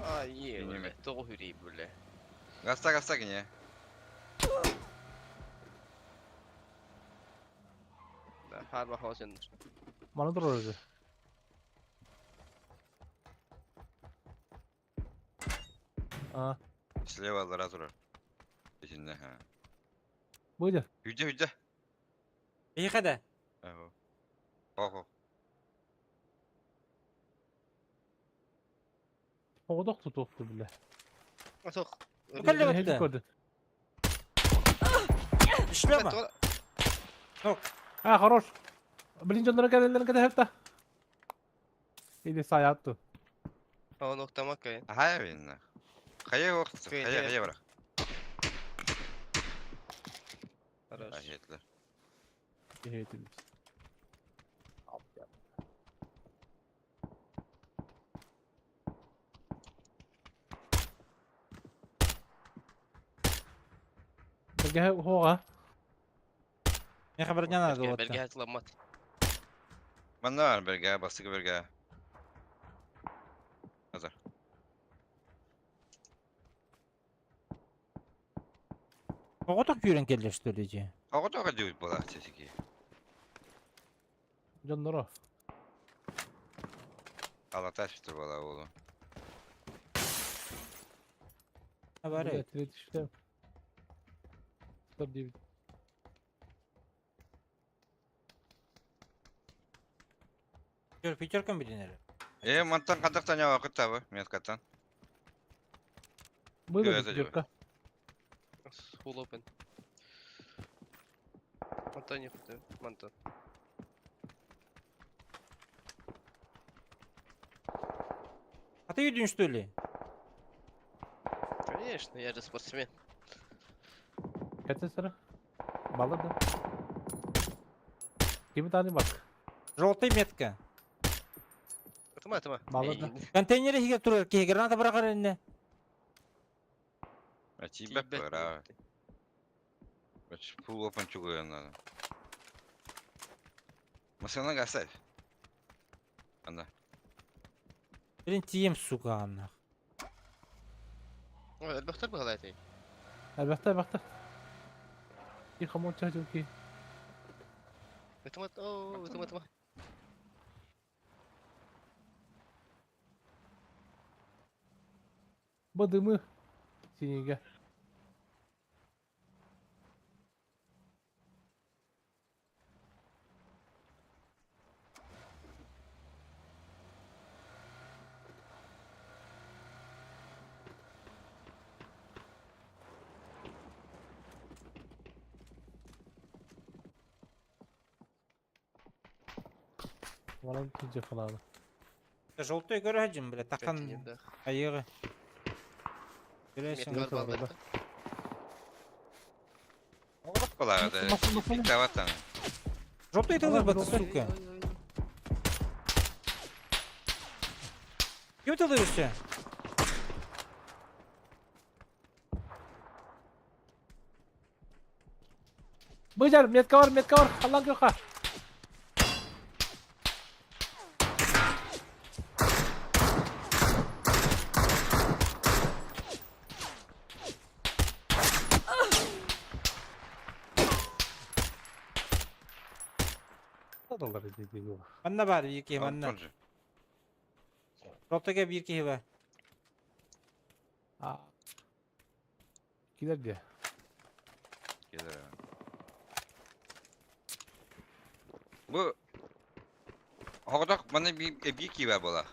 А, е, Неме. бля, тоҕу хүрий, бля. Гаста, гаста кине. Да, харба хаосендер. Мана дур өзі. А, Слева лара турар. Итинне, ха. Быдя. Хүдэ, хүдэ. Эйхада. Аһо. Хо-хо. Оғдақ тұтуқты біле. Атох. Кэллэ Хелик бітті. көрді. Шлема. А, хорош. Блин, жондора кәлелерін кәде хәпта. Или саятты. Он октамак кайын. Хая бинна. Хая вакыт. Кый, Хая, хая. хая барак. Хорош. Ахетлер. Ehетimiz. Берге хоға. Мен хабарня надо вот. Белге хатламат. Манна бар берге, бастыгы берге. Азар. Оғытық күйрен келді, что ли, же? Ого тога диут була сесики. Жонноро. Алата шты була олу. Бары. Третий Стоп, 9. Пятер, пятеркам билинер. Э, мантан кадактан я вакыт табы, меткаттан. Было Это пятерка. Full open. Мантон не хватает. Мантон. А ты үйден, что ли? Конечно, я же спортсмен. Kaç sıra? Балады. Kimi tane bak. Желтый метка. Атыма, атыма. Балады. Контейнері хиге турар, кеге граната бырақар әне. Ачибеп бара. Бач full open чугуя надо. Масана гасай. Анда. Блин, тием, сука, аннах. Элбэхтэр быһалаайтай. Elbette elbette. Bir hamur çocuk ki. Ытыма, о, ытыма, ытыма. Bu dımı. Sinige. Bana ikinci falan. Желтый көрәжім, бля, таққан айығы. Көресің. Меткалар балдайта. Оғлақ була да. Nasıl nasıl? Таватан. Желтый тылыр бат, сука. Кем тылырышься? Bıcar metka var metka var. Allah yok ha. Dolar dedi. Манна бар, екі, манна. Желтыйға бір кеге бар. Aa. Иккилер дии. Келер. Бу Оҕотох маны эбии киибэ буола.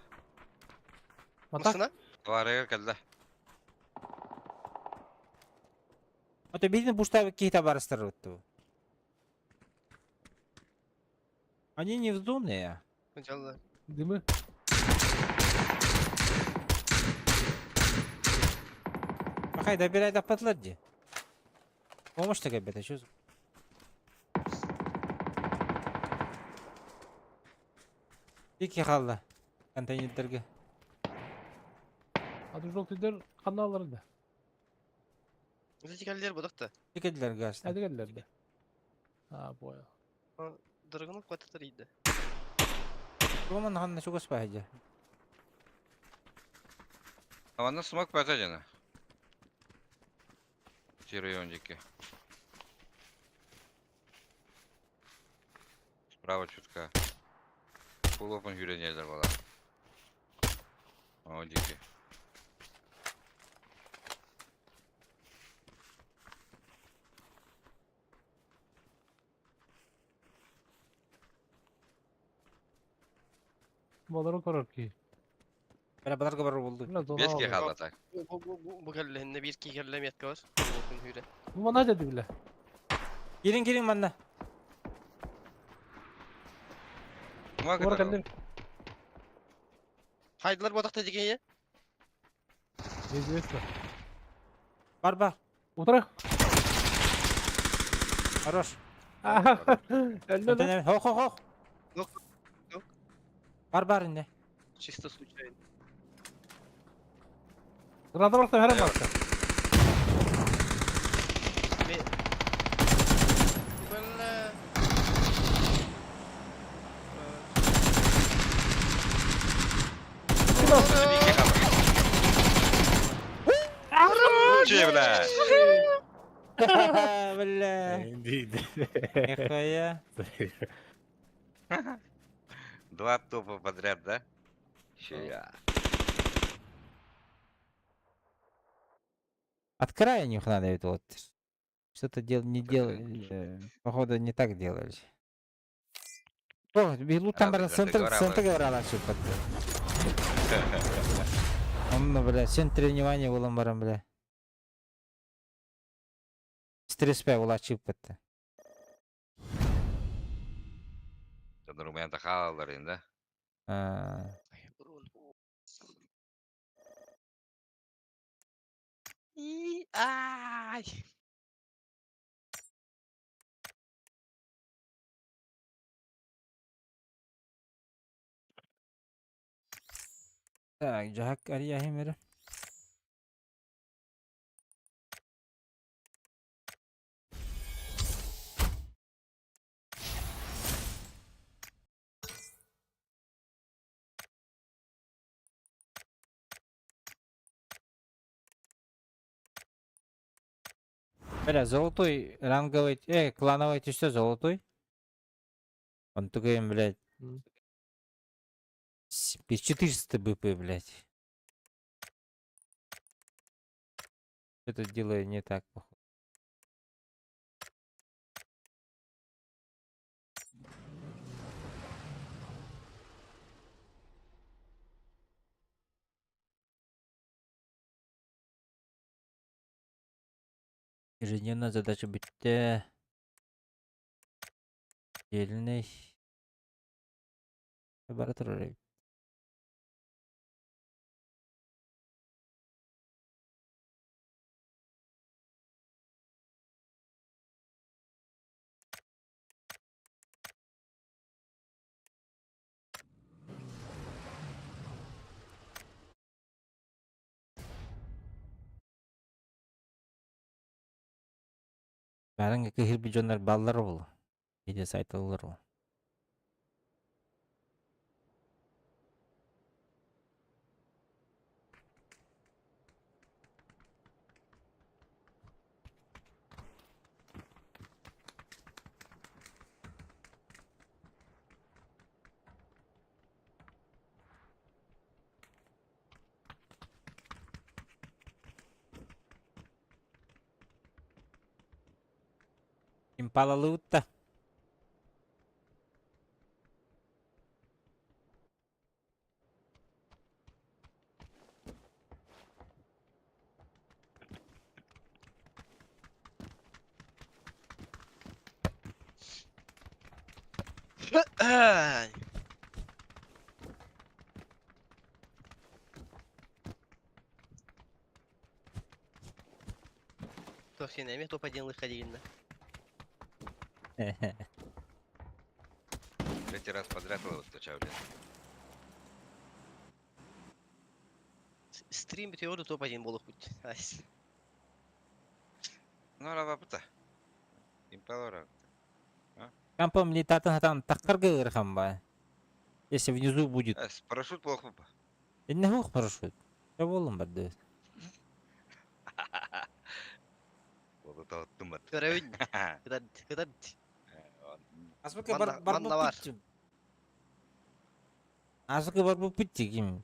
Матак. Массына? Товарыгар кэллэ. Ото биирин буштаабыт киһи табаарыстар бу. Они не в зоне. Дьалла. Дымы. Махай добирай да дии. Помощь кэлбэтэ, чё? Икки хаалла. Контейнердерге. Аты желтыйдар ханна аллар да? Эти кэллэр бодохто. Тикедилер гаста. Hadi geldiler de. А, понял. Драгунов квартир иде. Роман ханна чугас баһыдьа. Аванна смок бата жана. Райончики. Справа чутка. Full open хүренелер бала. О, дики. Балары көрөр ки. Бара баларга бар болду. Бля, зона Беске алды. қалды так. Бу бу бу бу кэллэһинне биир ки кэллэ метка бар. Full open хүрэ. Бу мана деди бile. Кирин кирин манна. Смок Олар это. кэллэр. Хайдылар бодохто дигене. Неизвестно. Бар бар. Утра. Хорош. Әллә да. Хох хох хох. Yok, yok. Бар бар инде. Чисто случайно. Граната барса хәрәм барса. Ме Бля. Беске қалды. Че, бля? Бля. Инди. Нихуя. Два топа подряд, да? Че я. От крайних надо это вот. Что-то дел не делали. Походу не так делали. О, бегут там, Рады, брат, центр, рады, центр говорила, что Он, бля, центр внимания было, барам, бля. Стресс пә була чыгып кетти. Румянта халалар инде. А, И ай. Так, жахак ария мере. Бля, золотой ранговый, клановый ты что, золотой? Он такой, блядь, 400 БП, блядь. Это делаю не так, походу. Ежедневная задача бітті. Дельный. Лаборатория. Бәрін кehir дьоннор баллар ол. Видео сайтылар ол. Импалалыбыт да. Ай. Туох син эмиэ топ-1 выходили. Третий раз подряд выстачал, блядь. Стрим битеору топ-1 буолуохпут. Айс. Ну, рабапыта. Импелора. Кампом летатын хатан тахтарга ыарахан баа. Если внизу будет. Э, парашют плохо бы. Инне хух парашют. Я болом барды. Вот это вот тумат. Көрөбүн. Кытар, кытар. Азбыка Манна- бар бар манна бар. Азбыка бар бу пытти ким.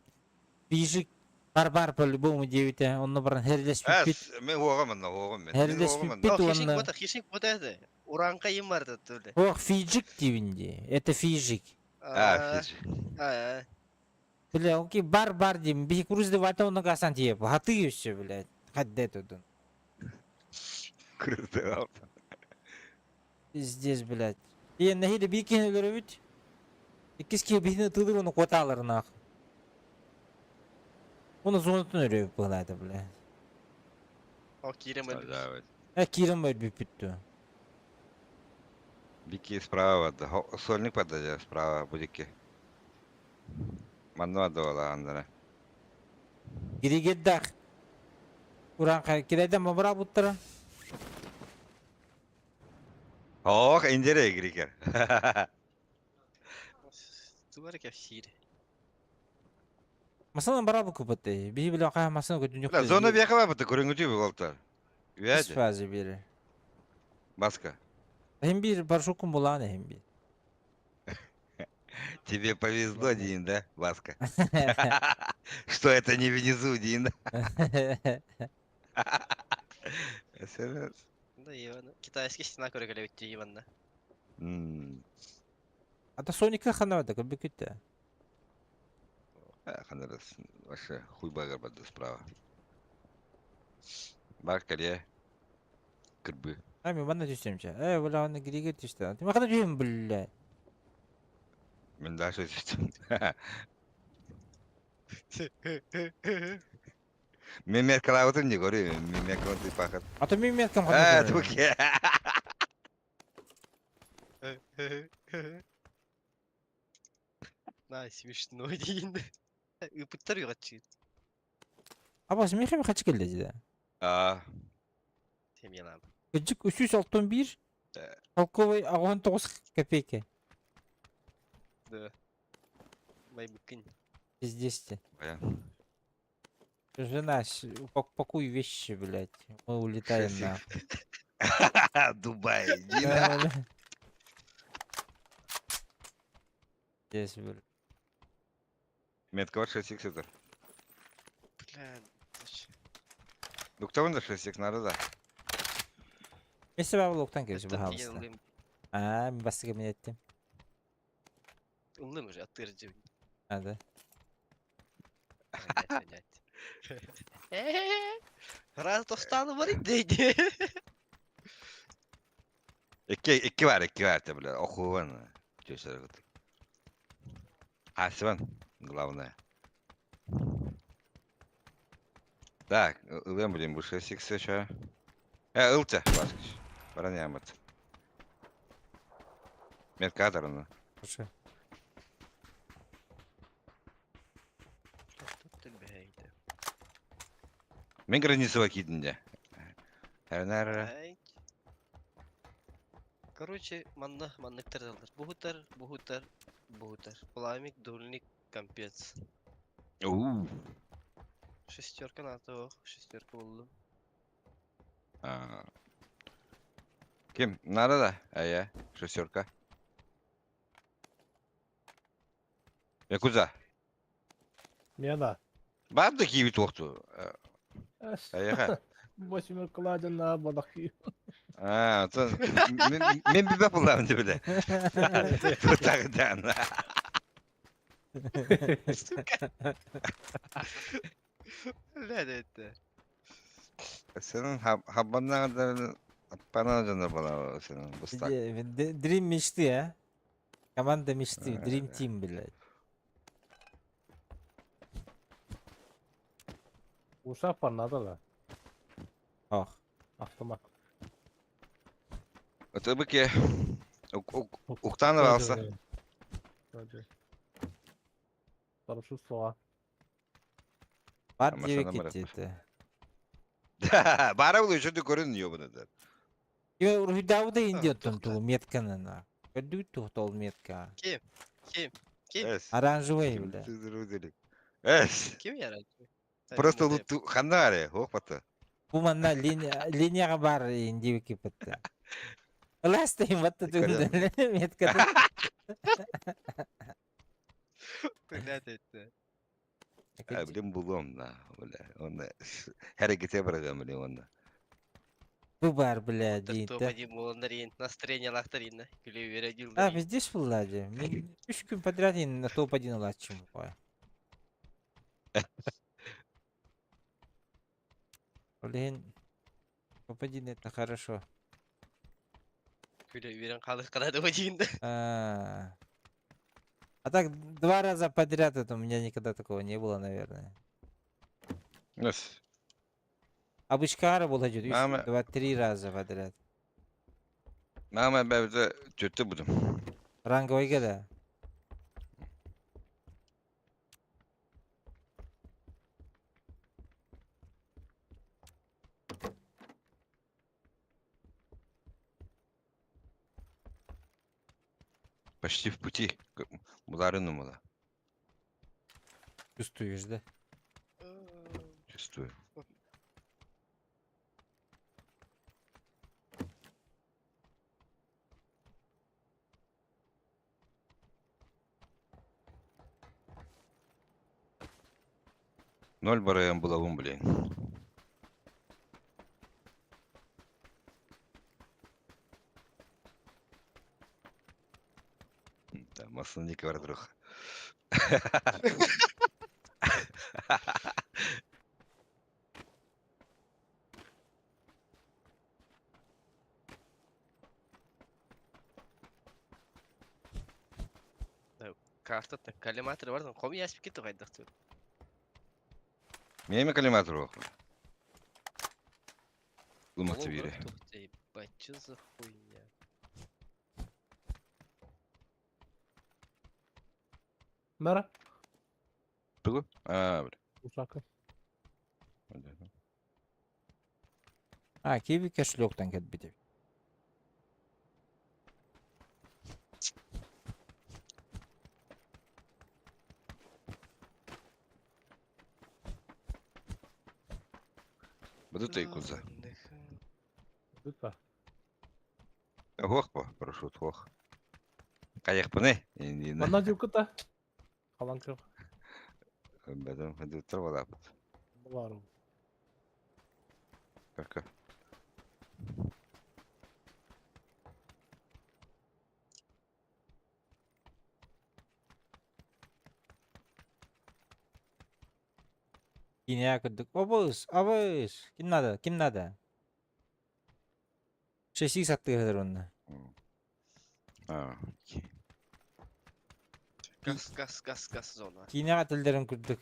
Бижик бар бар по-любому девите. Онно баран херлес Э, пит. мен оғамын, оғам мен. Херлес Мен оғамын. пит Хишик уонна. бота, хишик бота это. Уранка им бар да төле. Ох, фиджик дивинди. Это фижик. А, фиджи. А, Бля, окей, бар бар дим. Бихи курузды вата онно гасан тиеп. Хаты еще, блядь. Хадде тудун. Круто. Здесь, блядь. И нахили бикин өлөрөбүт. Иккис киһи биһини тылыр оны куотаалар нах. Оны зонутун өрөбүт быһылаата, бля. О, кирем өлбүт. Э, киирэн өлбүппүт Бики справа, да, сольник подойдет справа, будики. Манна давала андара. Гиригеддах. Уран кирайдан мабыра буттара. Ох, индере грикер. Тугар кәфсир. Масана бара бу купатты. Биһи биле кая масана көтүн Бля, зона бияка бапыты, көрүнгүтү болта. Үәді, фазы бири. Баска. Хем бир парашюткун булааны хем бир. Тебе повезло, Дин, да, Баска? Что это не внизу, Дин? Да, Иван. Китайский стена көрөгөлөбүт Иванна. Ата Соника ханавада көбүкүттэ. Ханарас, вообще хуй багар бады справа. Бар кале. Кырбы. Ами манна түстемче. Э, бля, аны гириге түстө. Тима кана жүйм, бля. Мен дальше түстүм. Мен меркалабытым не говорю, мен меркалабытым пахат. Ата мен меркам А, туке. На, смешно дейін. Ыпыттар уйгатчы. Аба смехем хачы келди да. А, Темелам. Кыжык 361 полковой 19 копейки. Да. Майбыкын. Пиздец. Баян. Жена, пакуй вещи, блядь. Мы улетаем на. Дубай, Дина. Здесь, блядь. Метка 6 икс это. Бля, Ну кто он 6 икс надо, да? Мен себебі локтан келші, пожалуйста. А, мен бастыға мен еттім. Ылым уже аттыр жеп. А, да. Раз тостаны бар иди. Икки, икки бар, икки бар, бля, охуенно. Чё Асван, главное. Так, ылым, блин, бу 6 икс еще. Э, ылча, баскыч. Баран ямат. Меткатор, ну. Хорошо. Мен границу кидинде. Әрнәрі. Короче, манна манныктар далдар. Бухутар, бухутар, бухутар. Пламик, дульник, компец. Уу. Шестерка на то, шестерка болду. А. Ким? Надо да? А я? Шестерка. Якуза. Мена. Барды киви тоқту. Аяға. Восьмеркалаа дьонноо балахи. А, то мен бибэ булам деп биле. Тутагдан. Сука. Бля, это. Senin habbandan kadar bana canı bana senin bu stak. Dream мечты, а? Команда мечты, Dream Team, блядь. Ушах бар надо ла. Ох. Автомат. Өтөбүке уктан алса. Парашют слова. Бар диэбиккит диэтэ. Бара бұл еще көрүнүө буну да. Yo уруһуйдаабыта индиоттон тугу метканан. Көрдүгүт туох ол метка. Ким? Ким? Ким? Оранжевый, бля. Эс. Ким ярай? Просто лут ханнаре, хопата. Бу манна линияга бар индиэбикки бытта. Ластайм батта тугунда метката. Блядь, это. А, блин, булом на, бля. Он harekete bırakam блин, он. Бу бар, бля, диин. Топ-1 буоланнар настроение лахтаринна. Күлэ үөрэ А, дьулларин. пиздец буолла дии. Мин үс күн подряд на топ-1 ылааччым буква. Блин, топ-1 это хорошо. Күлэ үөрэн хаалыаххына дуо диин да. А А так два раза подряд это у меня никогда такого не было, наверное. Нас. Обычкара была идет, Мама. два, три раза подряд. Мама бәбді төтті будым. Ранговый да? Почти в пути. Буларын умала. Чувствуешь, да? Чувствую. Ноль бараем булавым, блин. Да, масленник бар друг. Картаттан коллиматор бар, ком яспик кетти хайдах тут. Меме коллиматор ох. Луматы бире. Ебать, чё за хуйня? Мэра? Тугу? А, бля. Ушака. А, киви кошелектан кэлбит. Буду ты куза. Бүт Хох по, парашют хох. Каях пыны. Манна жукута. Халан кыр. Бәдем, хәдү травалапыт. Буларым. Пока. Кине курдук. Обус, обус. Ким надо? Ким надо? Шесть саттыгар онна. А, окей. Газ, газ, газ, газ зона. Киинэҕэ тылларын курдук.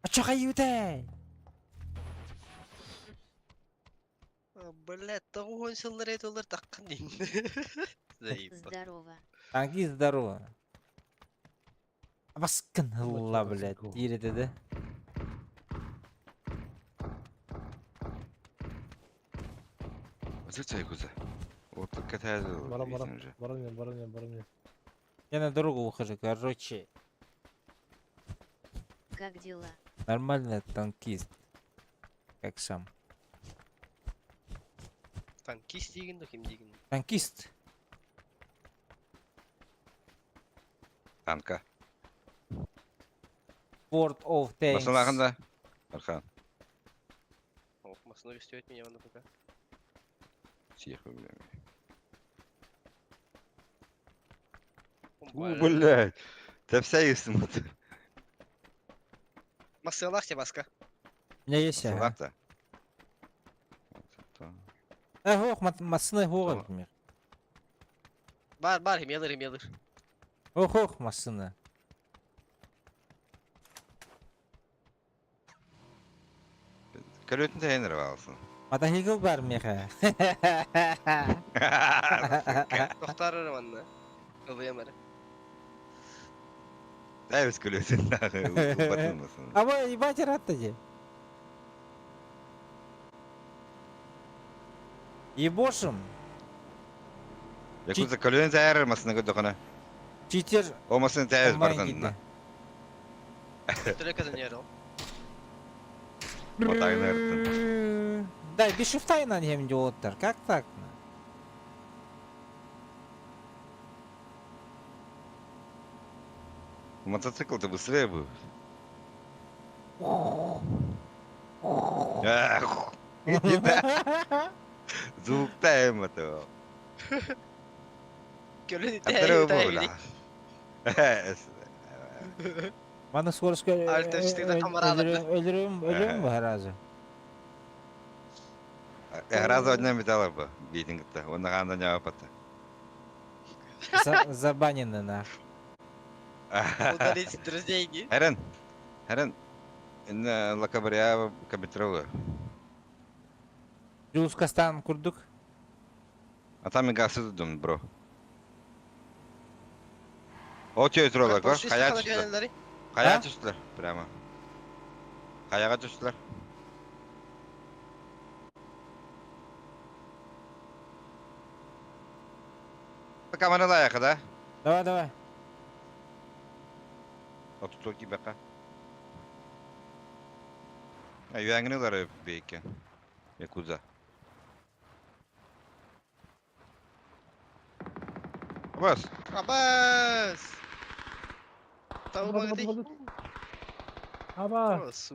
Оччо хайыытай? Блядь, тоҕуһун сыллар этулар таххан дин. Заебал. Здорово. Танки здорово. Баскын ылла, блядь. Диир да? Вот это куза. Вот какая Барам, барам. Барам, барам, барам. Я на дорогу выхожу, короче. Как дела? Нормально танкист. Как сам. Танкист диигин да ким диигин. Танкист. Танка. World of Tanks. Басылағында. Архан. Ох, Массыына көстүбэт меня манна пока. Тихо, бля. У, блядь. Тэпсэ смотри. Массыалаах те баска. У меня есть, ага. Салата. Э, ох, массыына хоҕ, например. Бар, бар, химиялыр, химиялыр. Ох, ох, массыына. Көлөтүн тэйэн эрэ баалсын. Мотоцикл бар миэхэ. Тохтар эрэ манна. Ылыам эрэ. Тайбыс көлөтүн дағы. А вы ебать рад же. Ебошим. Якутса көлөтүн тайар масына көтөкөнө. Читер. О масын тайбыз онлайн бартан. киирдэ. Түрө көтөн ол. Отагын Да, без шифта на нем делают. Как так? Мотоцикл-то быстрее будет. Ах, иди да. Звук тайм этого. Көлөтүн Аттары тайы. була. Мана скорость Альта четыре камарада. Өлөрүм, өлөрүм бу разы. Раза одна металла бы битингта. Он на не апата. Забанены нах. Удалить друзей. Харан. Харан. Инна лакабрия кабитрова. Жулускастан курдук. А там и газ дум, бро. О, тебе тролла, го? Хая түстілер. Хая түстілер, прямо. Хаяға түстілер. Камера лаяқы, да? Давай, давай. Отуту бака. Юәңгіні бейкен. Якуза. Абас. Абас! Табы багыты. Аба. Абас.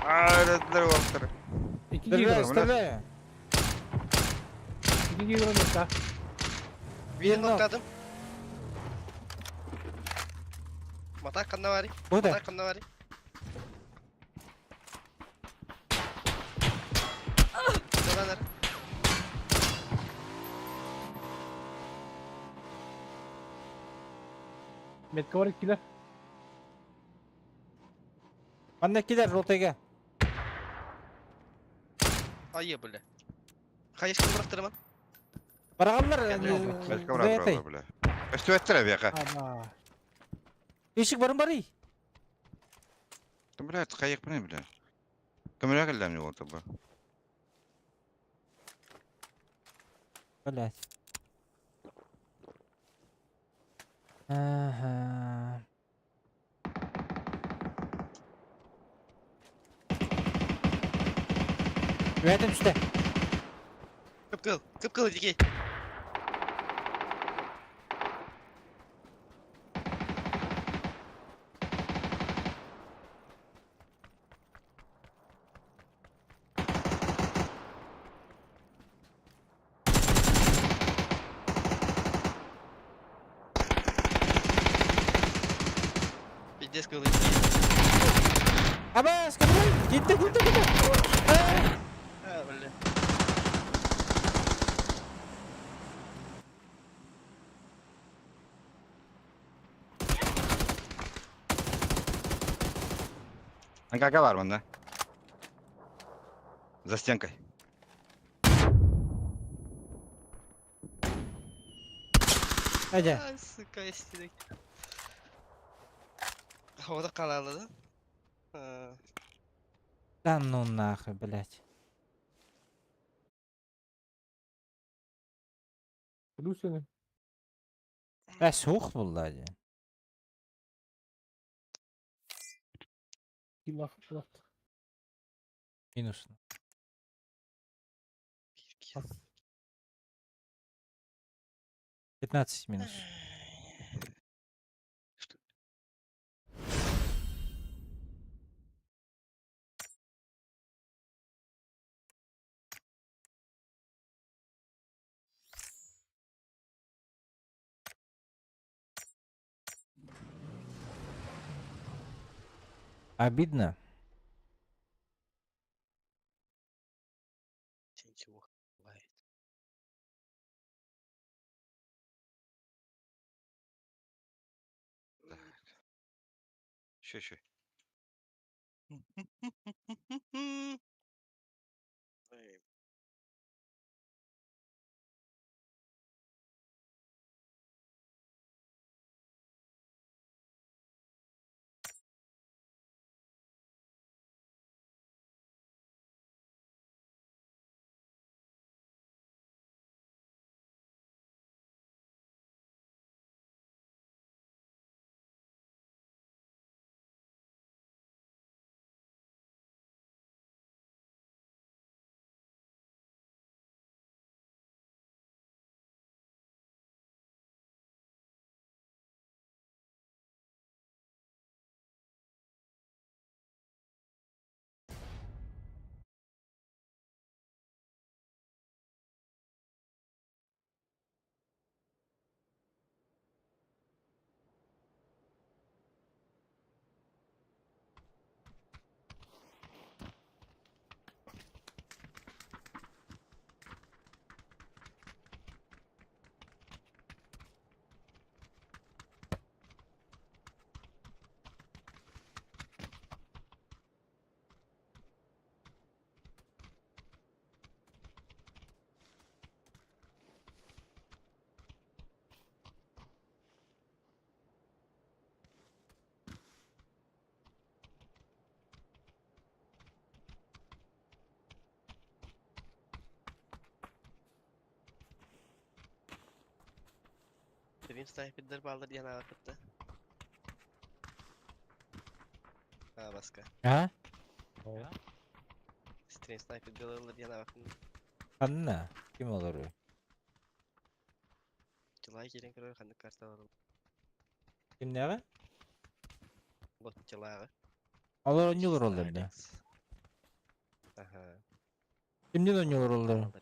Ай, олтыр. Iki Стреляю, килограмм. стреляю. 2 килограмм да. Bir noktadым. Мата қанда бар? Куда? Мата қанда бар? Давай, Метка бар иккилер. Манна килер жолтайга. Айы, бля. Хайышкы бұрақтырман. Бараганнар. Başka bırak бля. Өстү өттүрэ бияка. Аба. Ишик барын бары. Бля, кайык бля, бля. Көмөрө келдем не болду бу. Блять. Ага. Үөтүм түстэ. Кып-кыл, кып-кыл дикей. Пиздец кыл дикей. Абас, кабыл! Китте, китте, китте! А, бля. Анкага бар мында. За стенкой. Ajа. Ай, сука, истинный. Havada kalalı да? А, Да ну нахуй, блять. Плюсini. Э, сух булла же. Килах. Килах. Минус. 15 минус. Обидно. Ничего бывает. Еще, еще. Stream sniper'dır baldır diyen avakıttı. Ha başka. А? Stream sniper diyorlar diyen avakıttı. Ханна? Ким олору? Чылай келен көрөр ханнык карта бар. Кимнеҕэ? Бот чылайга. Олор оонньуулар олор да. Аха. Кимдин оонньуулар олор?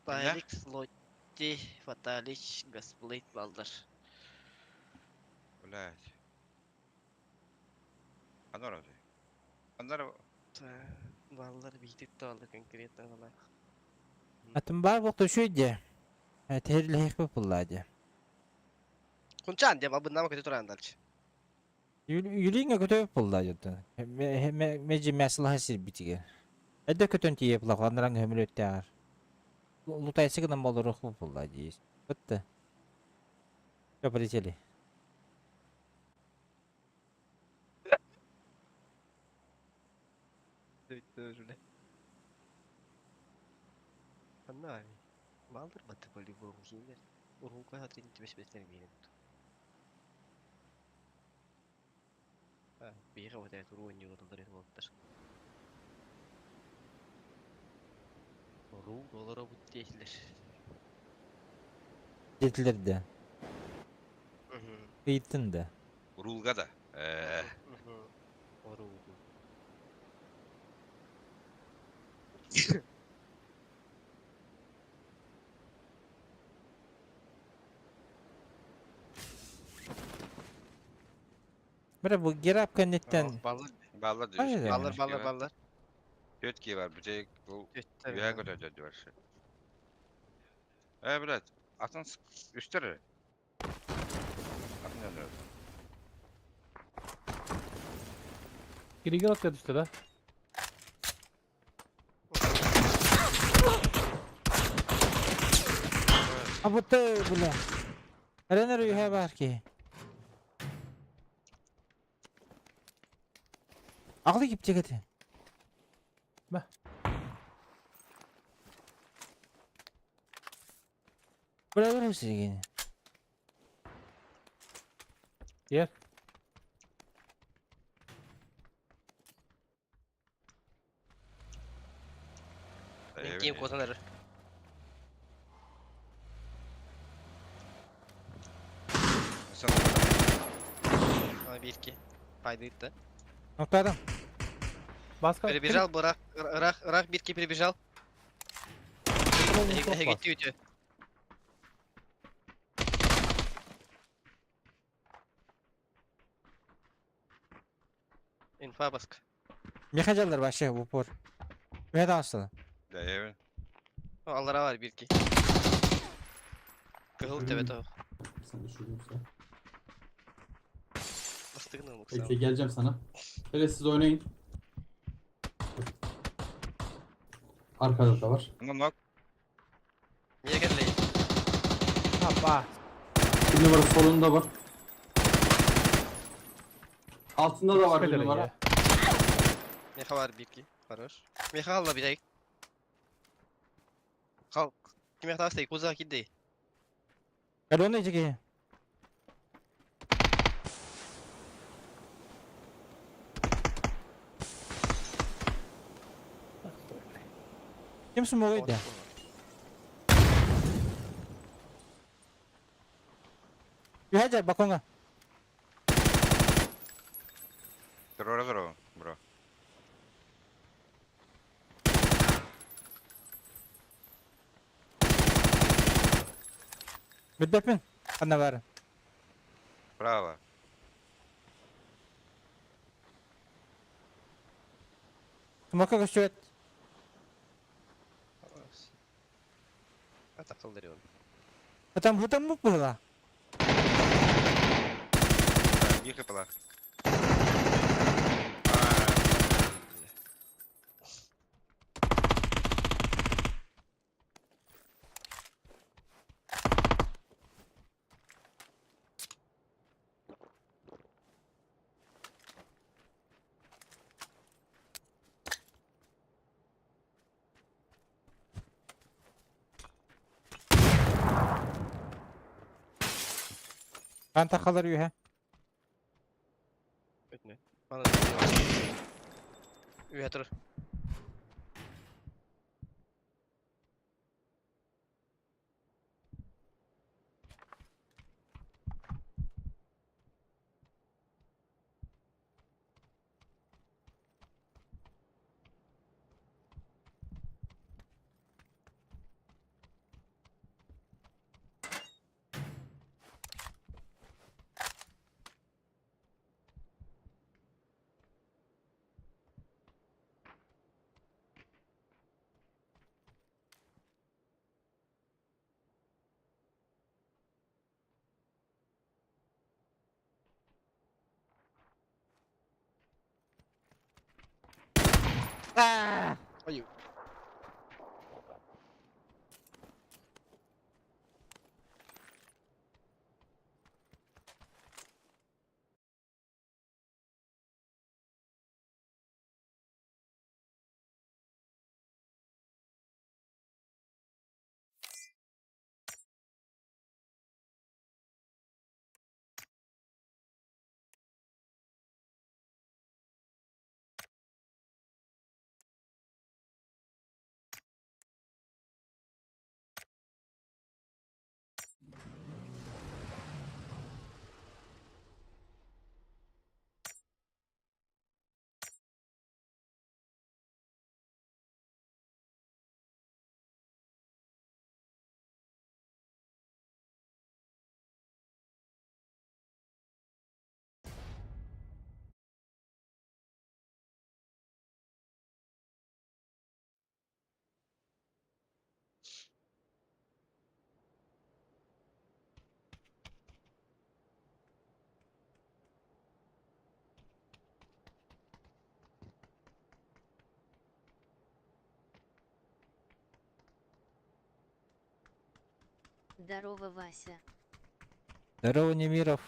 Stylix, Lotti, Fatalic, Gasplate балдар. Блядь. Анар abi. Анар Балдар биитик таалды конкретно гана. Атын бар буолта үчүгэй дии. Тэһэрлэһиэхпит буоллаа дии. Кунчан деп абыннама көтө туран дальше. Юлиҥҥа көтөбүт буоллаа дии. Мэлдьи мясолаһа сирбитигэр. Эрдэ көтөн тиийэ буоллах анарааҥҥа көмөлүөттээҕэр. Лутайсы гынан болоруохпут буоллаа дии. Бытты. Всё, полетели. Ханна ами. Балдар баты по-любому хинер. Урунка хатрин түбэспэттэр биэрэн. А, биэҕэ вот это уруу ньуурулар буолтар. Уруу олоробут диэтилэр. Диэтилэр да. Ыйыттын да. Урулга да. Э, Уруу. Бара бу Герап кэнниттэн Баллар, Баллар Ай, diyor. баллар, баллар, баллар. Төт бар. Бүтей бұл Өттөр. үйә көтөдө бар. Э, блядь. Атын үстер. Атын dönüyor. Киригер атка түстэ да? Абыты бля. Эрэнэр үһэ баар киһи. Аҕалы кипчик этэ. Мэ. Бля көрөм сиригини. Ер. Мен киим куотан эрэр. А, бирки. Пайдыытта. Оттадым. Баска. Перебежал, бырах, ырах, ырах бирки перебежал. Эһигитти үтө. Инфа баск. Миэхэ дьаллар вообще в упор. Миэхэ таҕыстылар. Да, Аллара бар бир ки. Кыһыл төбөтө оһох. Sen düşürdüm size. Бастыгын ылмык Bekle geleceğim sana. Hele siz oynayın. Arkada da var. Ну, нок. Niye geldi? Апа. Bir numara solunda var. Altında da var bir numara. Меха бар бир ки. Хорош. Меха алла бирек. Хал. Ким яхтас куза кидди. Корона эти Ким смогой да? Үһэ балкоҥҥа. Здорово, здорово, бро. Билбэппин. Ханна баар. Право. Смока көстүбэт. Атакыл дери он. Там хутам была. Биир хапалаах. Хантан халар үһэ. Өтүнэ. Мана Үһэ турар. Аа! Ой. Здорово, Вася. Здорово, Немиров.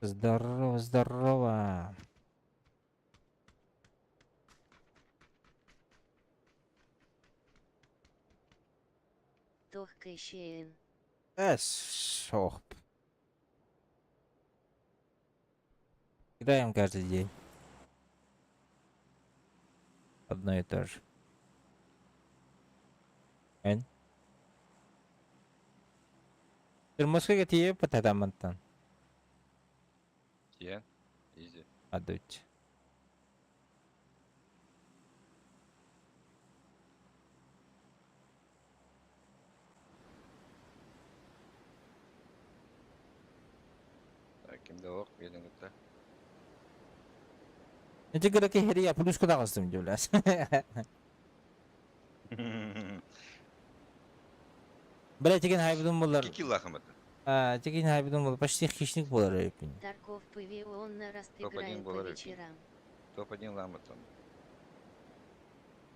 Здорово, здорово. Тох кэщээн. Э, сох. Играем каждый день. Одно и то же. Эн. Термоска тиийэ пататаммантан. Тиэн. Изи. Адыч. Так, кимде ок, gelin кытта. Ити гына киһири плюска таҕыстым дьулас. Бля, тиген хайбытым булар. Икки килла хамата. А, тиген хайбытым булар. Почти хищник булар өйпүн. Тарков ПВ он на раз Топ-один играет по болар вечерам. Топ-1 ламатон.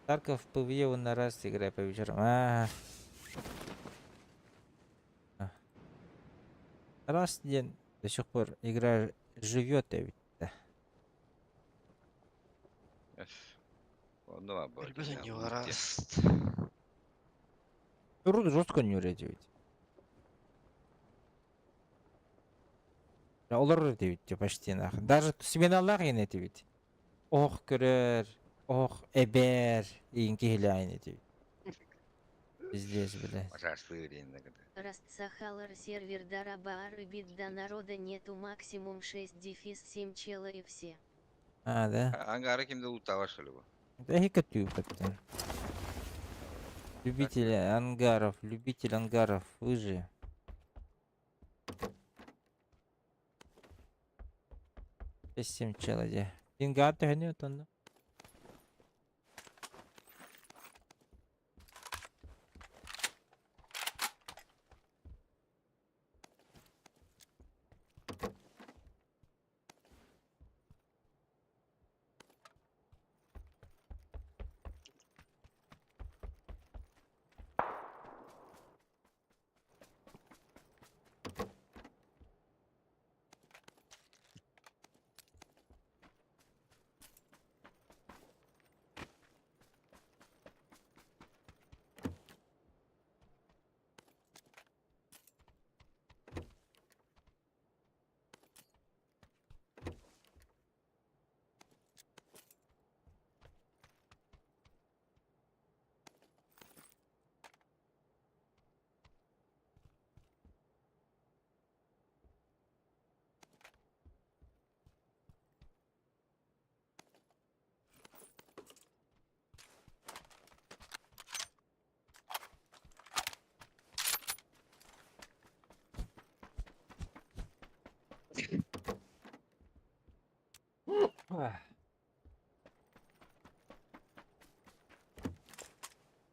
Тарков ПВЕ он на раз играет по вечерам. А. А. Раз день до сих пор игра живет ведь. Онно бар бу. Өлбөт онньугара. Руд жестко не ведь. Олар ведь почти нах. Даже сменалар не ведь. Ох көрөр, ох эбер, иин киһилээн этибит. Пиздец, блядь. Пожарствы рейн Растсахалар сервер дарабаар бит до народа нету максимум 6 дефис 7 чела и все. А, да? Ангары кимде лутава что ли бу? Да хикатю потом. Любители ангаров, любитель ангаров, вы же. 7 челоде. Дингар төһөнү тонна.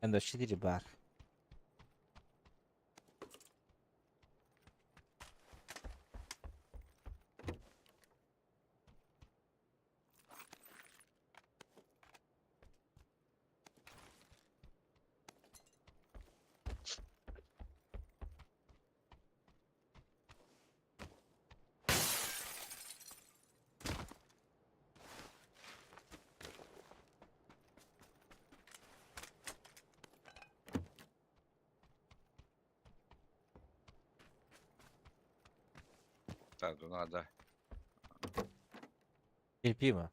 М24 бар. Так, ну надо. Терпимо.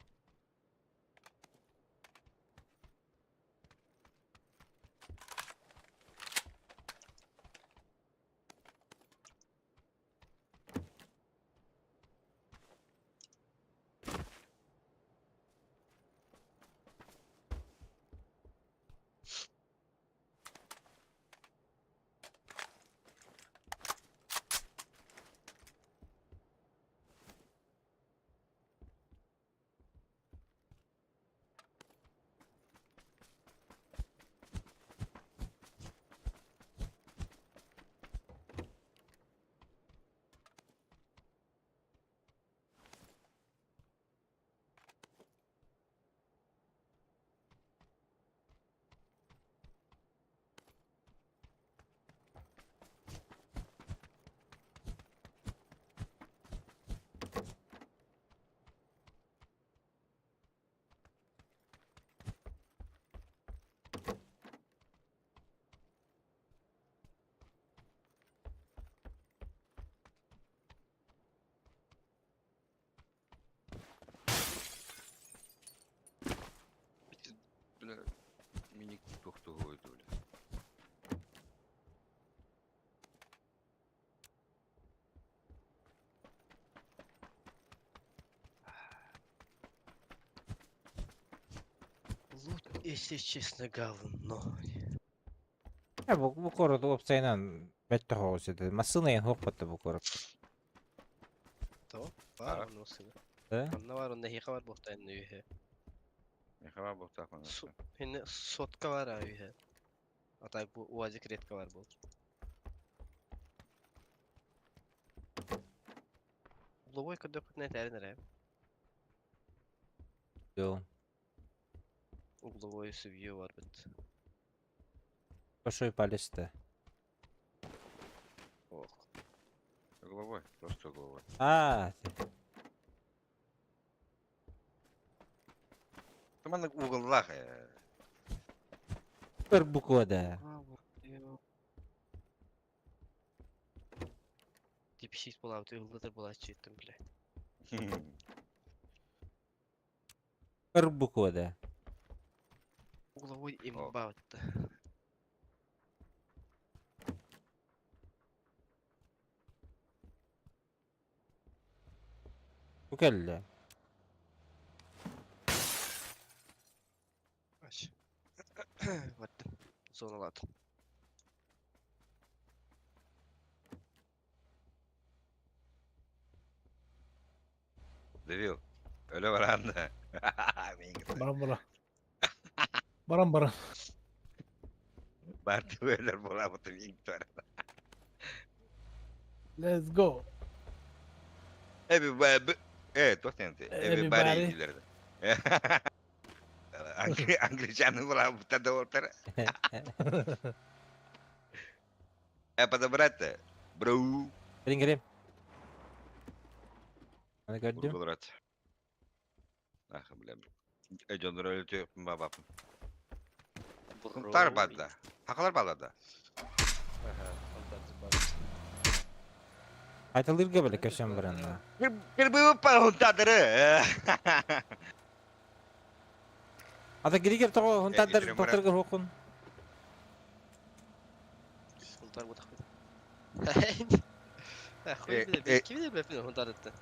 Бля, миник тухтугуй бля. Если честно, говно. Э, бу куорат уопсайынан бэрт тоһоҕос этэ. Массыына иһин суох батта бу куорат. То? Бар онно массыына. Да? Онно бар, онно эһиэхэ бар буолтаан үһэ. Эһиэхэ бар буолтаах онно. Хинне сотка бар а үһэ. А так бу УАЗик редко бар был. Угловой көрдөхпүтүнэ этээрин эрэ. Yo. Угловой сүбүйө барбыт. Большой палец да. Ох. Угловой, просто угловой. А, Туманнык уголлаах э. Бір буква да. Типсис буолаабыт ыһыллытар буолааччы бля. Бір буква да. Угловой имба Бу кэллэ. Ач. Бардым. Зоналаатым. Дебил. Өлө баран да. Баран баран. Баран баран. Барты өлөр буолаабыт мин Let's go. Everybody, туох диэн Everybody. Everybody дииллэр. Англичаны буолаабыттар да буолтара. Э, подобрать-то. Бро. Кэлин кэлин. Аны көрдүм. Бургуларат. Ах, бля. Э, дьоннор өлүтү бабапын. Тар бадда. Хакалар баллада. Аха, онтан бар. Айтылырга бile көшем баранна. Кырбы паунтадыры. Ата гиригер тоҕо хунтардар итирим баран. тохторгор хокун. Хунтар бутах. Хуй биле, ким биле бэпин хунтар этте.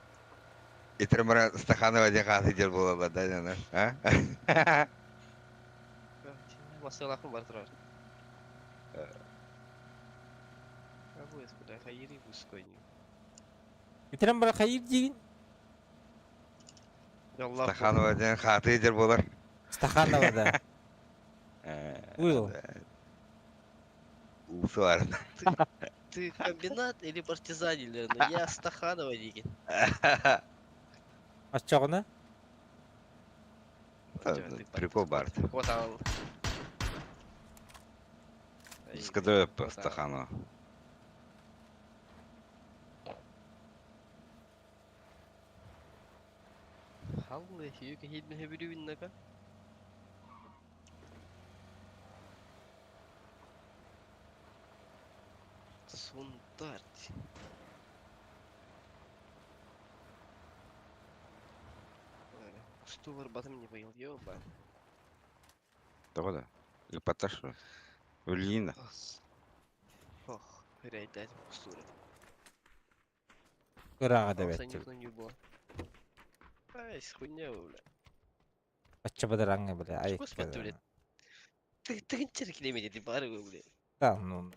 Итирим Стаханова диэн хаасы дьер буолаллар да дьонор. А? Масалахын бар турар. А будет куда хайри бускойни. Итирем бара хайыр диин. Ялла. Стаханова диэн хааты дьер буолар. Стаханова да. Уйл. Усуар. Ты комбинат или партизан или? Я Стаханова деген. Аччоҕуна. Прикол бар. Вот ал. Скадып Стаханова. Халлы, юка хидми хебирювин Сунтарт. Что варбатым не поел, ёба. Тоҕо да? Ыппаттар Өлиин да. Ох, рейдать кустура. Ырааҕа да бэттил. не было. Ай, хуйня, бля. Ачча бадараҥҥа бile Господи, айыкка. блядь. Ты ты килеме ти бары, бля. Да, ну.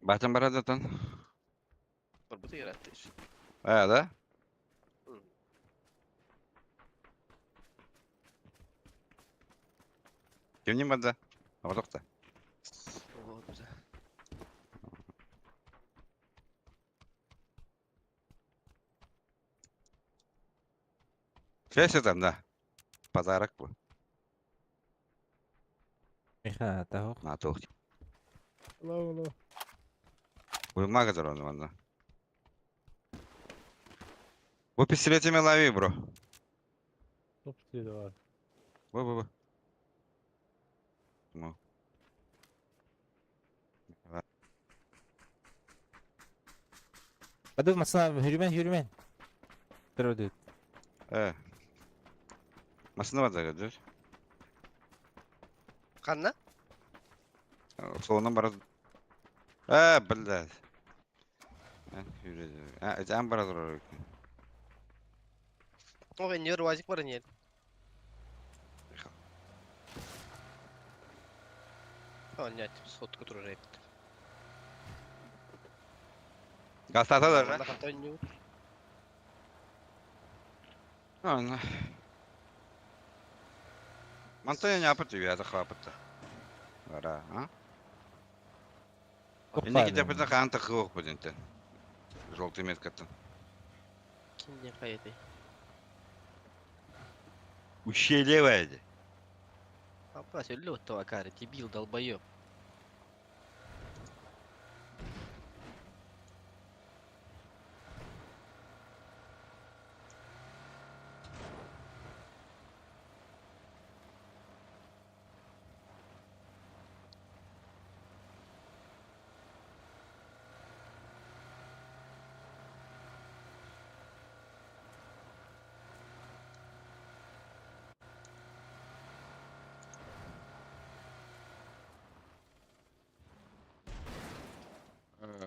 Батын барадатан. Барбыты яратты. А, да? Кимнин барда? Оҕотохто. Вот, бля. Чэсэ там, да. Подарок бу. Миха тахох. На туох. Hello, hello. Уймага дорона манна. Бу пистолетами лови, бро. Топ давай. Бу бу бу. Ну. Баду масына хүрүмэн хүрүмэн. Төрөдү. Э. Масына барда көрдөр. Ханна? Солонан барад. Э, блядь. Э, хүреді. А, это ан бара турар. О, энньэр уазик бар энньэр. О, нет, сотку турар эбит. Гастата даже. Манна ханта өнньүбүт. Ладно. Мантан не апыт я хапыт. Вара, а? Инники теппитин хаан тахыох бу динтен. Желтый меткаттан. Ким диэн хайатай? Ущелье вайди. Апа, өллө отто акаары, дебил, долбоеб.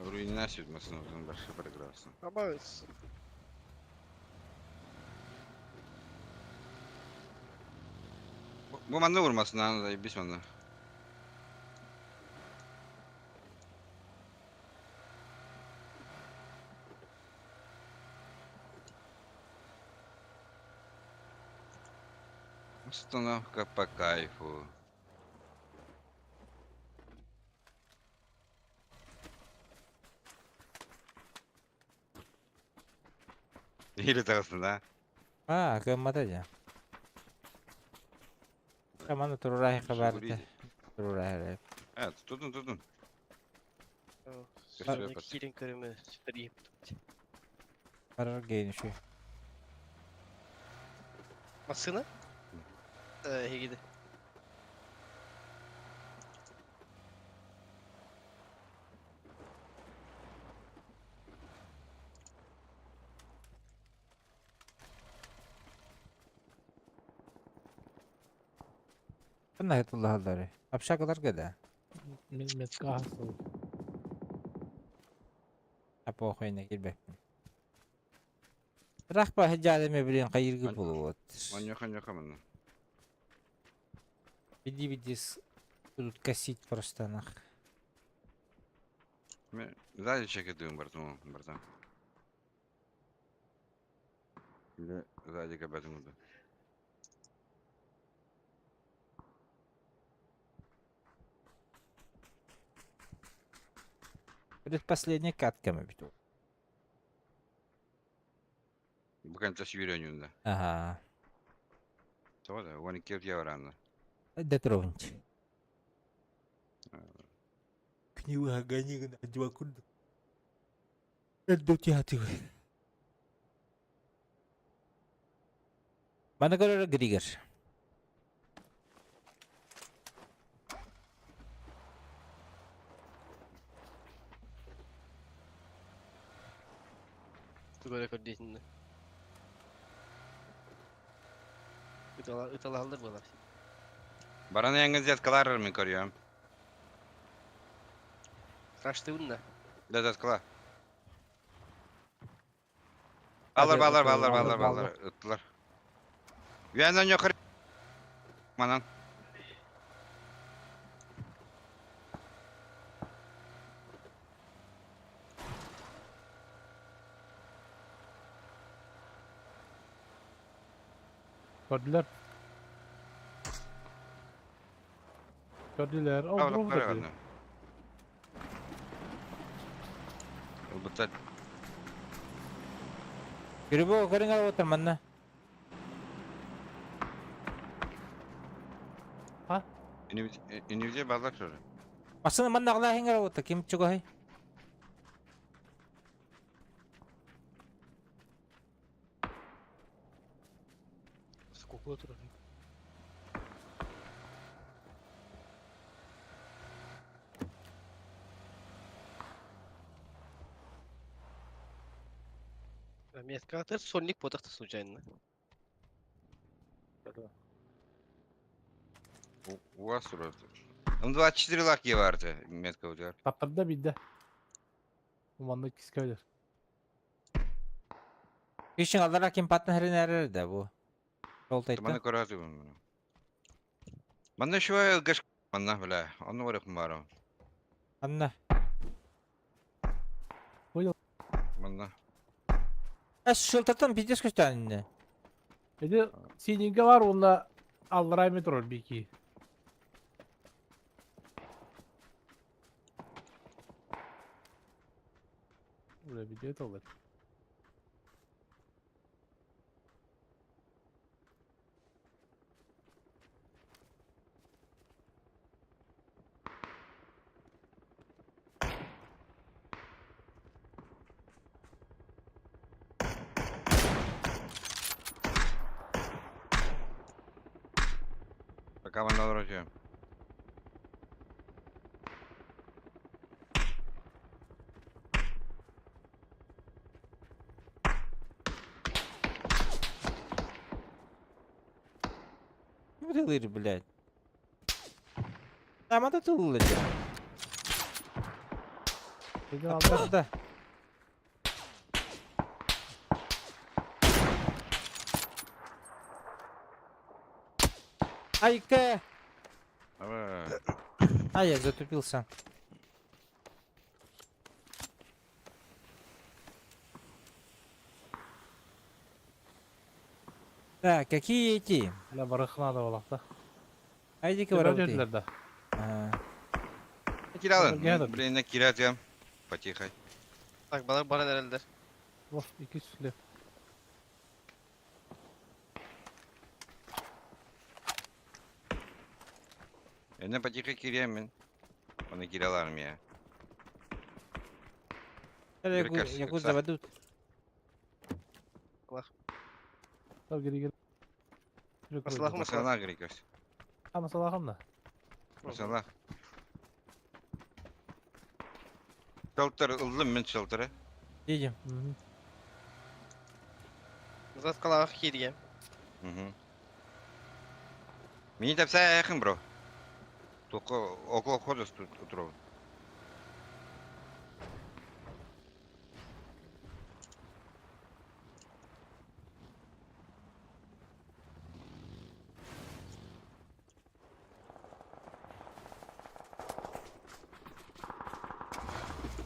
Руйна сүтмәсен үзен башка прекрасно. Аба, Бу манны vurmasın ha, biz manны. Установка по кайфу. Или тарасында. А, кыммата дьэ. Манна турураһы хабарда. Турураһы. Evet, tutun tutun. Кирин көрүмө сүтөр Барар гейн şu. Масына? Хегиде. Bunlar hetullah. Апшакалар гада. Мен метка хасыл. Апо хойна кирбек. Рахпа хеджалеме билен кайыргы болот. Маньяха ньяха манна. Биди биди будут косить просто нах. Мен сзади чекетуем, братан, братан. Сзади кабетым да. Будет последняя катка мы биту. Буквально сүйрөнүндө. Ага. Того да, 12 евро. Да тронуть. Книгу гони на два курда. Мана көрөр Григор. Тугара көрдейтинне. Ыталалар болар. Бараны яңгы зяткалар мен көрөм. Раштыбын да. Да зяткала. Балар, балар, балар, балар, балар. Ыттылар. Уяндан yukarı. Манан. Gördüler. Gördüler. O Avlap vurdu. көрө. Ылбыттар. Күрбө көрүң алып отыр манна. Инивде балар шоры. Масына манна агла хиңер отыр. Ким чугай? Сколько турар. Меткатыр сонник потахта случайно. У вас сурат. М24 лаки барды. Метка удер. Таптырда бидде. Уманды кискелер. Кишин аллара ким паттан херин да бу. Маны Жолтайтта. көрөтүм. Манна шуа гаш манна бля. Онну барык бары. Анна. Манна. Эс шылтаттан пиздец көстәнне. Эди сининге бар онна алларай метро бики. Buraya bir diyet olur. Пока манна орожу. Ким блядь? Там это тылы. Dedim aldılar. Да. Айка! Ава. А, я затупился. Так, какие эти? La barıkına da olakta. Айди-ка Ödediler воровты. de. А, Киралын. Gel. Блин, на киратям. Потихай. Так, балар баран herhalde. Of iki sütle. Эне потихай киремен. Оны кираларым я. Якут Биркас, якут якса. заведут. Tabii geri geri. Masalahı mı? Масала грикас. Ha masalahım da. Масала. Шалтыр ылдым мен шалтыры. Едем. Hı hı. Зат kalak кирген. Угу. Мени тапса якын бро. Только около входа тут утро.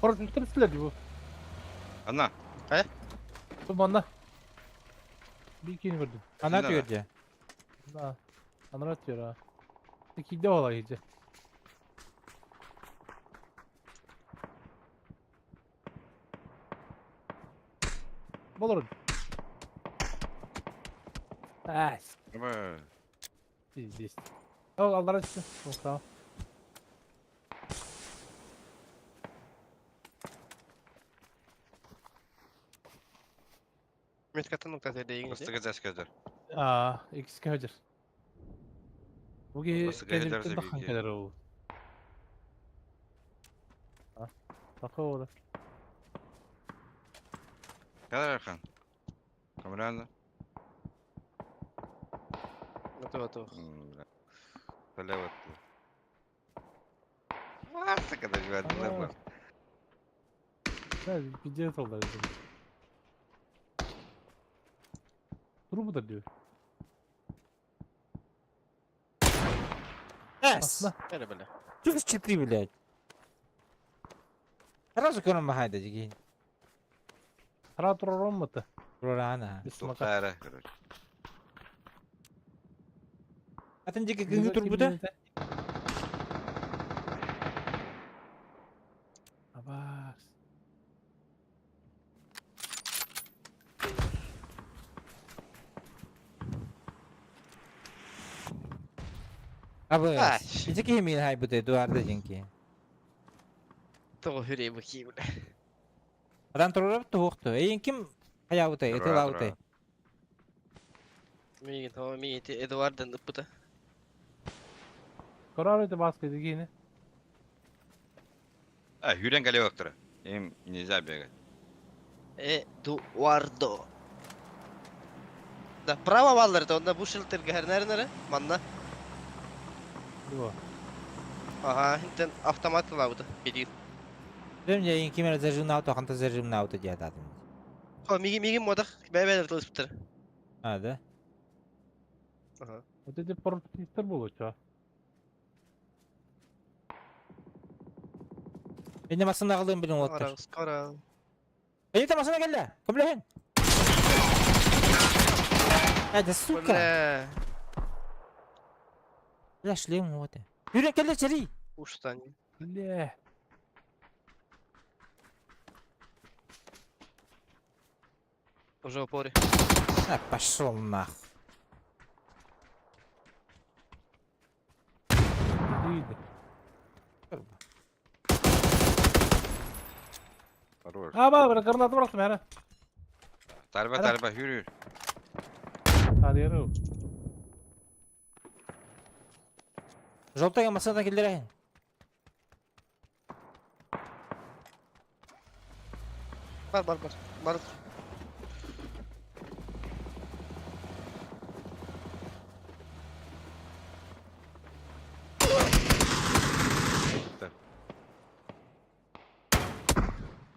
Orada üstüne bu. Ана, Bu bana. Bir ikini gördüm. Она Да. твердя. Ha. Anlar atıyor ha. İki de olay iyice. Bolurum. Ah, Аба. здесь. Al Allah'a açsın. Tamam. Metkatın nokta TR'ye gidince. Бастыга засказар. Aa, ikisi hacer. Bu ki Basık ederse kendimden bilgi. daha kadar oldu. Ha, bak o da. Kadar Erkan. Камераны. Готово, готово. Салават. Аса когда Aa. Ne, bir cihet oldu bizim. Dur bu da diyor. Эс! Aslında Öyle böyle. Чё за читы, блядь? Сразу көрөн бахайда жиги. Kara durar olmadı. Рорана. Biz maka. Тухтара, короче. Атын жиги кыңгы турбута? Abas. Абы. Ай. Жиги мен хайбыты Эдуарда жинки. Того хүрей bakayım bile. Адан турурап туохту. Эйин ким хаябыты, Тура, этылабыты. Мигин, tamam мигин. Eduard'ın ıppıda. Karar öde baskıydı yine. А, Юрен Галевактора. Им нельзя бегать. Eduardo. Da prava valları da onda bu şıltır gher nere? Manna. Bu. Aha, hinten avtomat lavdı. Bilir. Дем эйин ким зажим наута, ханта зажим наута диятадым. О, миги миги модах бэйэ-бэйэлэр тылыспыттар. А, да? Ага. Вот эти портистер было чё? Инде массыына аҕалыам билин уоттар. Скоро, скоро. Эйиэтэ массыына кэллэ! Көмөлөһүн! Это сука! Бля. Бля, шлем вот. Юрий, кэллэ чэри! Уштан. Бля. Уже упоре. А, пошел нахуй. Иди. Хорош. А, бар, граната бырахтым ара. Тарба Ара. тарба yürü. Тарыяры. Желтая массыына киллэрэ. Бар, бар, бар. Бар.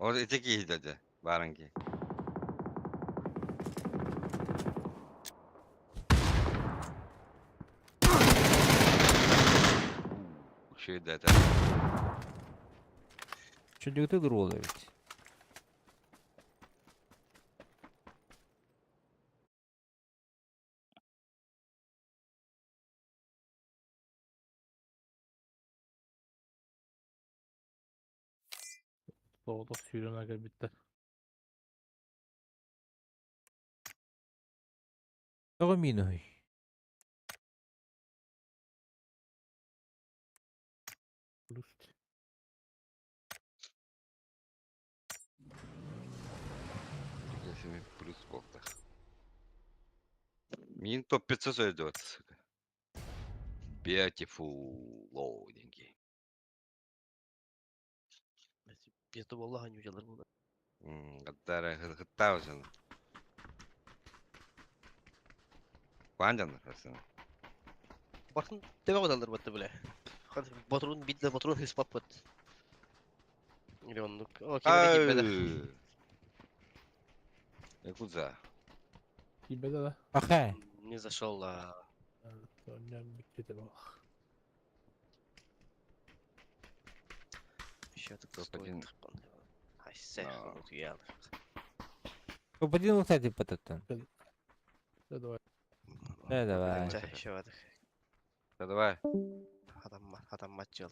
Ол ити киһи дьэ баарыҥ киһи. Үчүгэй да Чүдүгүтэ дуруол эбит. Соҕотох сүүрэн кэлбиттэр. Тоҕо минуһуй? Плюс. Плюс буолтах. Мин топ 500 өйдөт, сука. Beautiful loading. Пизду Аллаха не уделар була. Гаттара хыттаусен. Пандан хасан. Бартын төбө бодалар батты бля. Батрун бидде батрун хис паппат. Или оннук. О, кимде кимде. Якудза. Киирбэтэ да. Пахай. Не зашел, а Онньон бүттү буолах. еще так Топ стоит. один. Айсэх, А. утуял. Топ-1 лутать потом. Да давай. Да, давай. Ча, еще вот. Да давай. Адам, адам матчыл.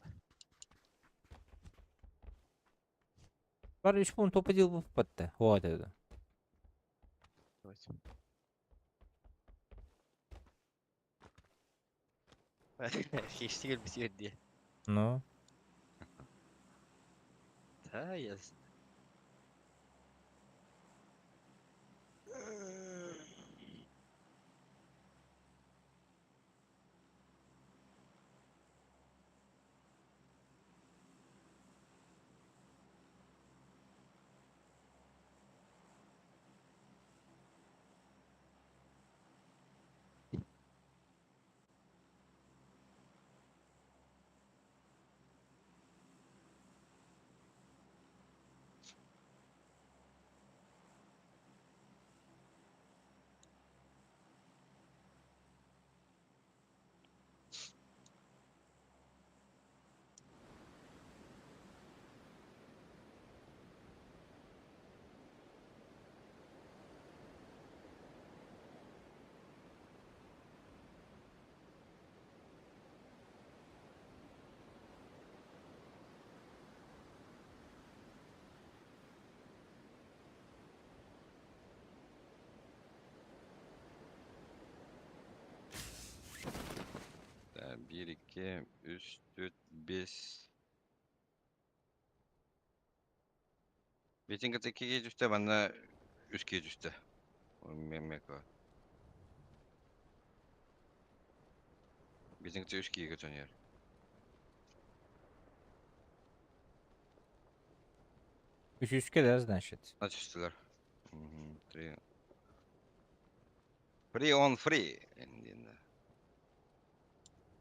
Бар үч пункт топ-1 булып Вот это. Хештигер бисер дии. Ну. Да, ясно. Да, 1, 2, 3, 4, 5. Бетин кытта 2 түстэ, манна 3 түстэ. Мемеко. Бетин кытта 3 киһи төнөр. Үч үскэ да, значит. Значит, түстүлэр. Три. Free on free. Диэн.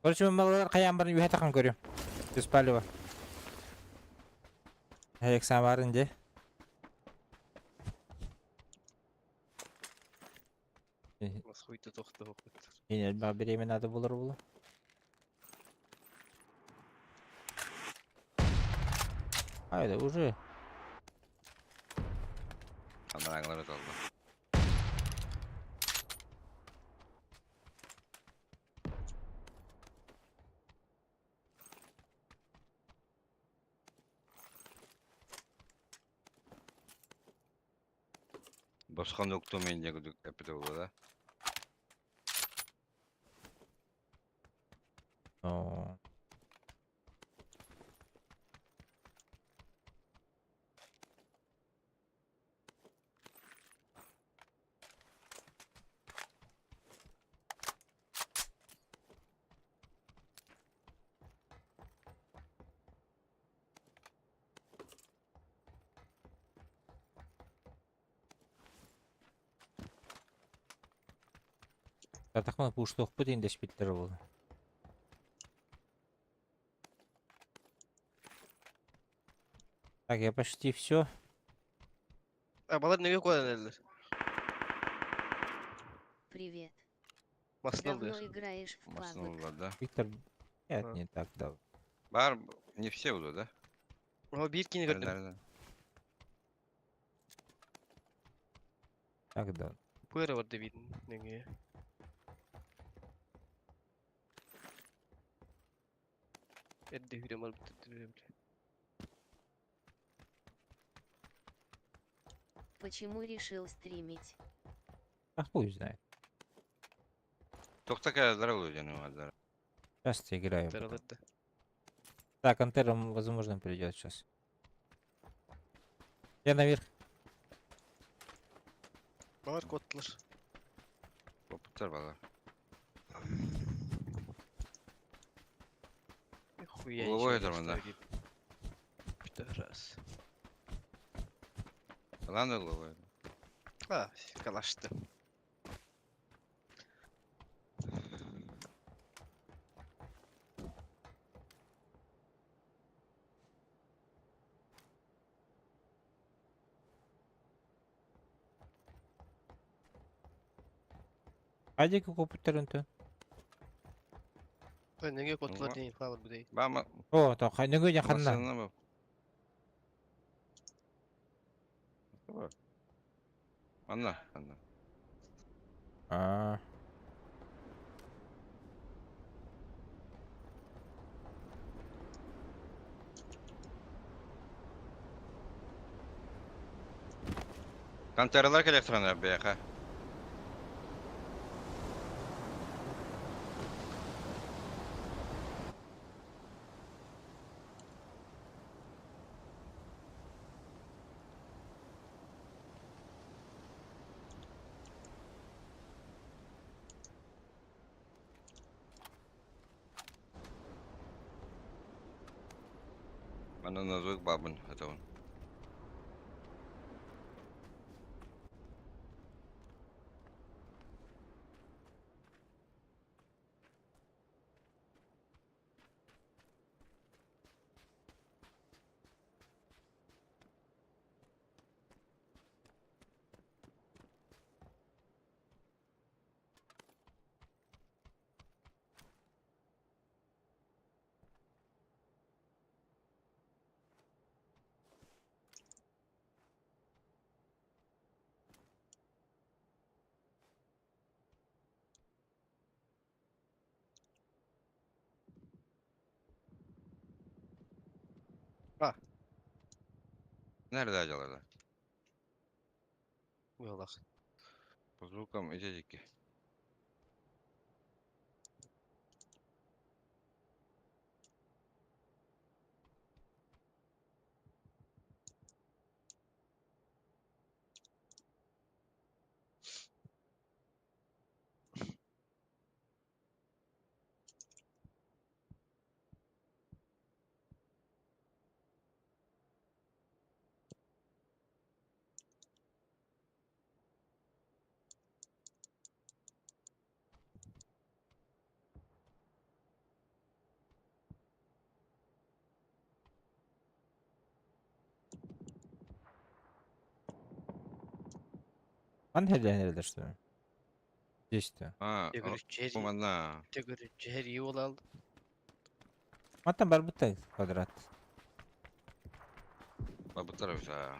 Короче, малалар хайаан барын үһэ тахан көрүм. Түс палево. Эксам барын де. Хуй-то тохтоохпут. Мин элбэх бириэмэ надо булар буолуо. Айда уже. Анарааҥылар ыталлар. Босхон уктум инньэ курдук эппитэ буолуо да? Оо. Атахман пуштуохпут иин дэспиттэрэ буолуо. Так, я почти все. Абалар нөҥүө куотан эрэллэр. Привет. Массыына Давно ыллыыр. играешь в Массыына пабг? ыллар да? Виктор, нет, А. не так давно. Бар, не все будут, да? О, биир киини көрдүм. Наверное. Так давно. Пыра барда биир нөҥүө. Эрдэ үүрэн барбыт Почему решил стримить? А хуй знает. Тохто кэлэллэрэ буолуо диэн уҥуордара. Сейчас я играю. потом. Тараларда. Так, Антера, возможно, придет сейчас. Я наверх. Балар куоттулар. Куоппуттар балар. Хуя Угловой ничего не это да. стоит. Пидорас. Ылан угловой. А, калашты. Айдик куоппуттар онтон. Нөҥүө куоттулар Уҥа. диэн инфа барбыт Баама О, то нөҥүө дьэ ханна? массыына бу. Манна, манна. А. Кантералар кэлиэхтэрэ биһиэхэ. Манна назык бабын этабын. А. Nerede acaba? Быһалаах. По звукам идите. Ханна эрдэ что ли? Здесь-то. А, Төгүрүччү бу манна. Төгүрүччү эрии буолал. Мантан барбыта квадрат. Бабыттар эбит аа.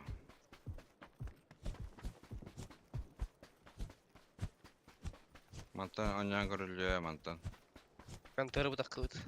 Мантан анньаан көрүллүө мантан. Кантары бутаккыбыт.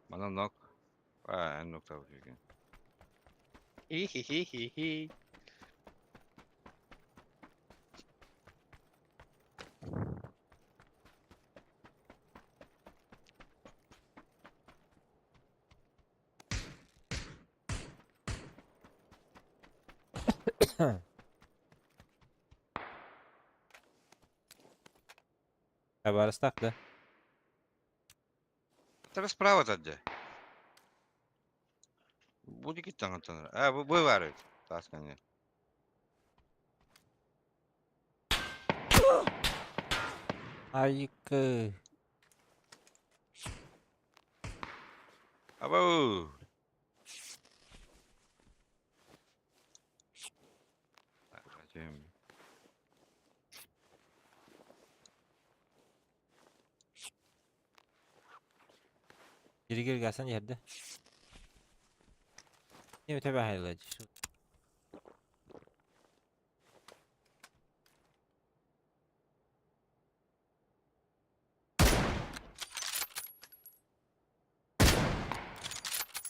Манна нок. Аа, эн нокта бу. Хи-хи-хи-хи-хи. Табаарыстаах да. Тебе справа тадде. Бу дики таңаттан. А, бу бу бар. Таскан. Айка. Абу. Зачем? Geri gelsen yerde. Не тебе хайла.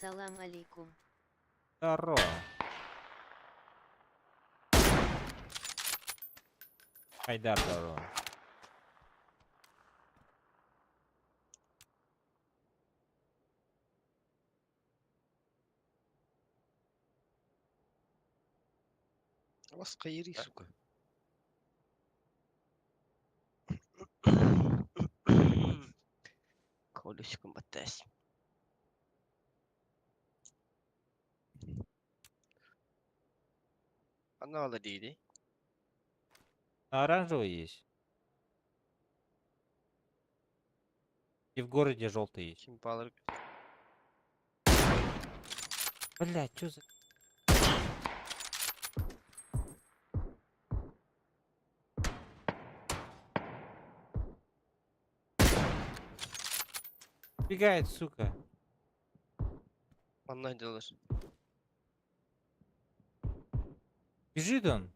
Салам алейкум. Здорово. Айдар, здорово. Вас кайри, сука. Колесиком баттас. Она дейді. Оранжевый есть. И в городе желтый есть. Ким балыр. Блять, что за... Бегает, сука. Манна делаешь. Бежит он.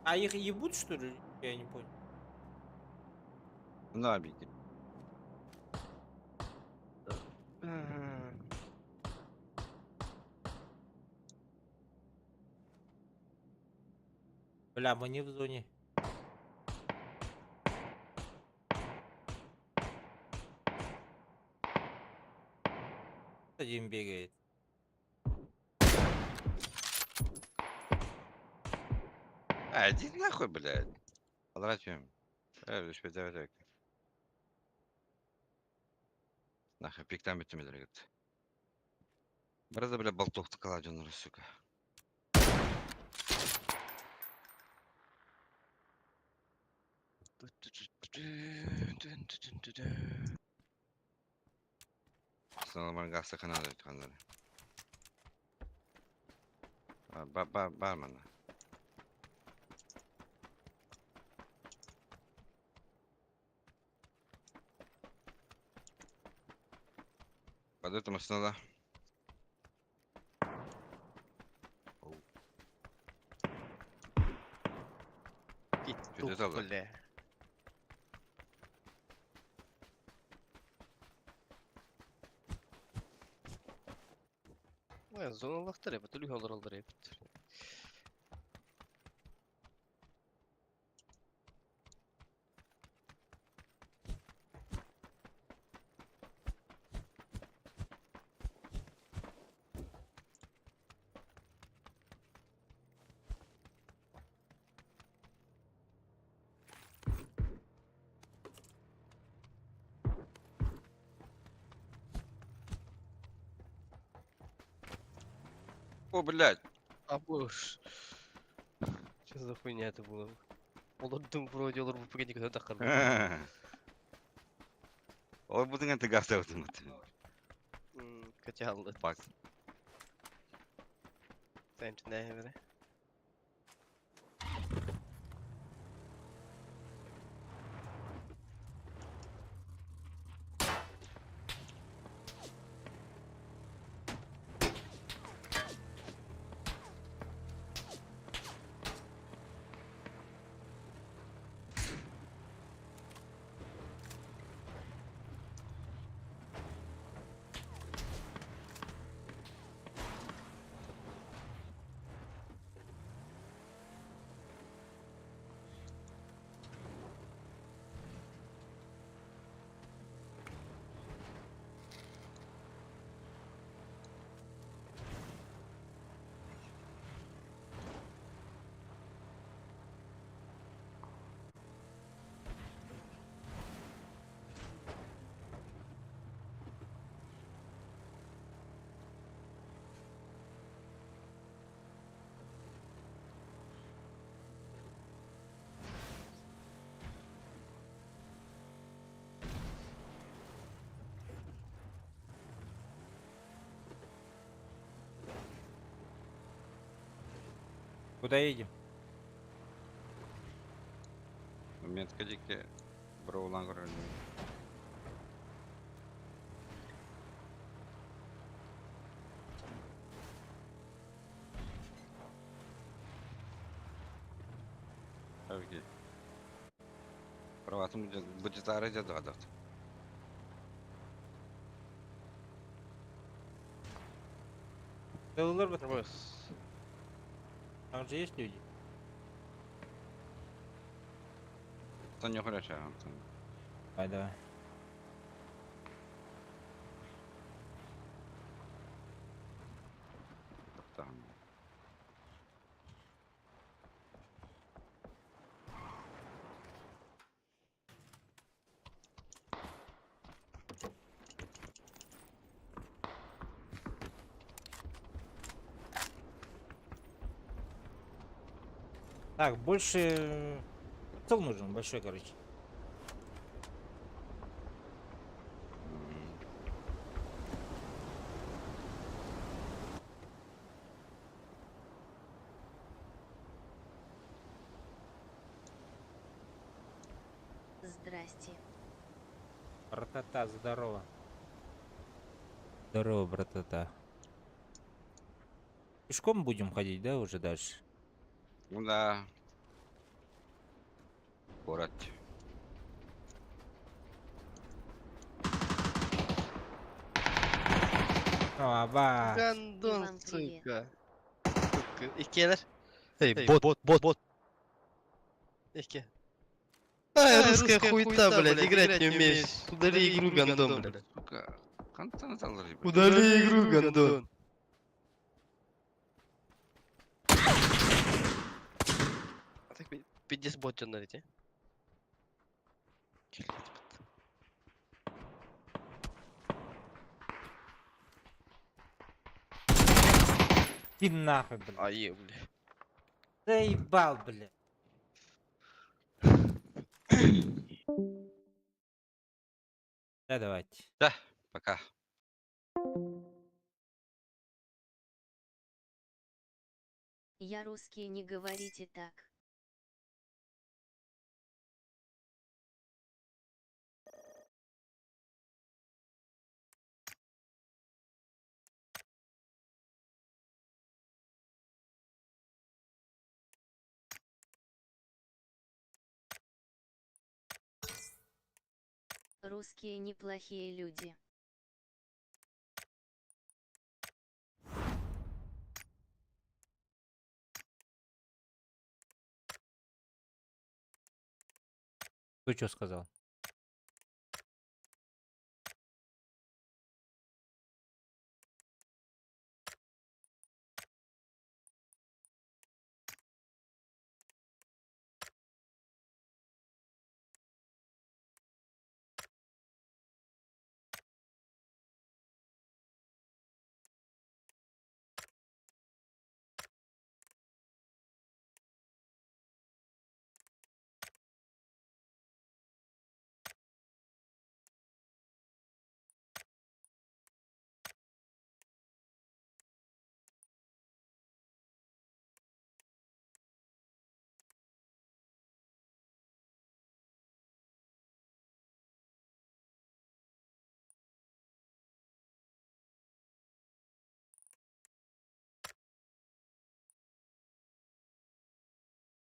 А их ебут, что ли? Я не понял. На беги. Бля, мы не в зоне. Один бегает. А, иди нахуй, блядь. Поворачиваем. Үш бет evet. Нахуй, пиктан бүтүмелер кетти. Бираз бля болтокту кала жонор, сука. Сыналман гасты канады кандар. Ба ба бар мана. Подойду машина. Петух, алла. бля. Ой, зоналахтар эбит, үлүһ олороллор эбит. О, блядь. А боже. Что за хуйня это было? Олордум вроде олор бу пигени көтө тахар. Ол бутыңа тыгаса утым. Көтө алды. Бак. Сәмтин нә бере. Куда едем? Метка дике броулан көрөр. Окей. Праватым будет арыдя дадат. Целый вот. Бос. Там же есть люди. Тоня хороша. Давай, давай. Там. Так, больше стол нужен, большой, короче. Здрасте. Братата, здорово. Здорово, братата. Пешком будем ходить, да, уже дальше? Ну да. Город. А, ба. Гандон, Иван, привет. сука. Сука. Иккелер. Эй, бот, бот, бот, бот. Икке. Ай, русская хуета, блядь, играть не умеешь. Удали игру, гандон, блядь. Сука. Кантан салдыр. Удали игру, гандон. Так, пиздец бот дьоннор ити. Иди нахуй, блядь. Ай, бля. Заебал, блядь. Да, давайте. Пока. Я русский, не говорите так. Русские неплохие люди. Кто что сказал?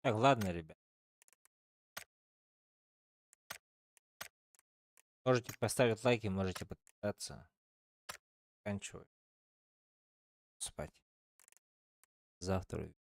Так, ладно, ребят. Можете поставить лайки, можете подписаться. Заканчиваю. Спать. Завтра увидимся.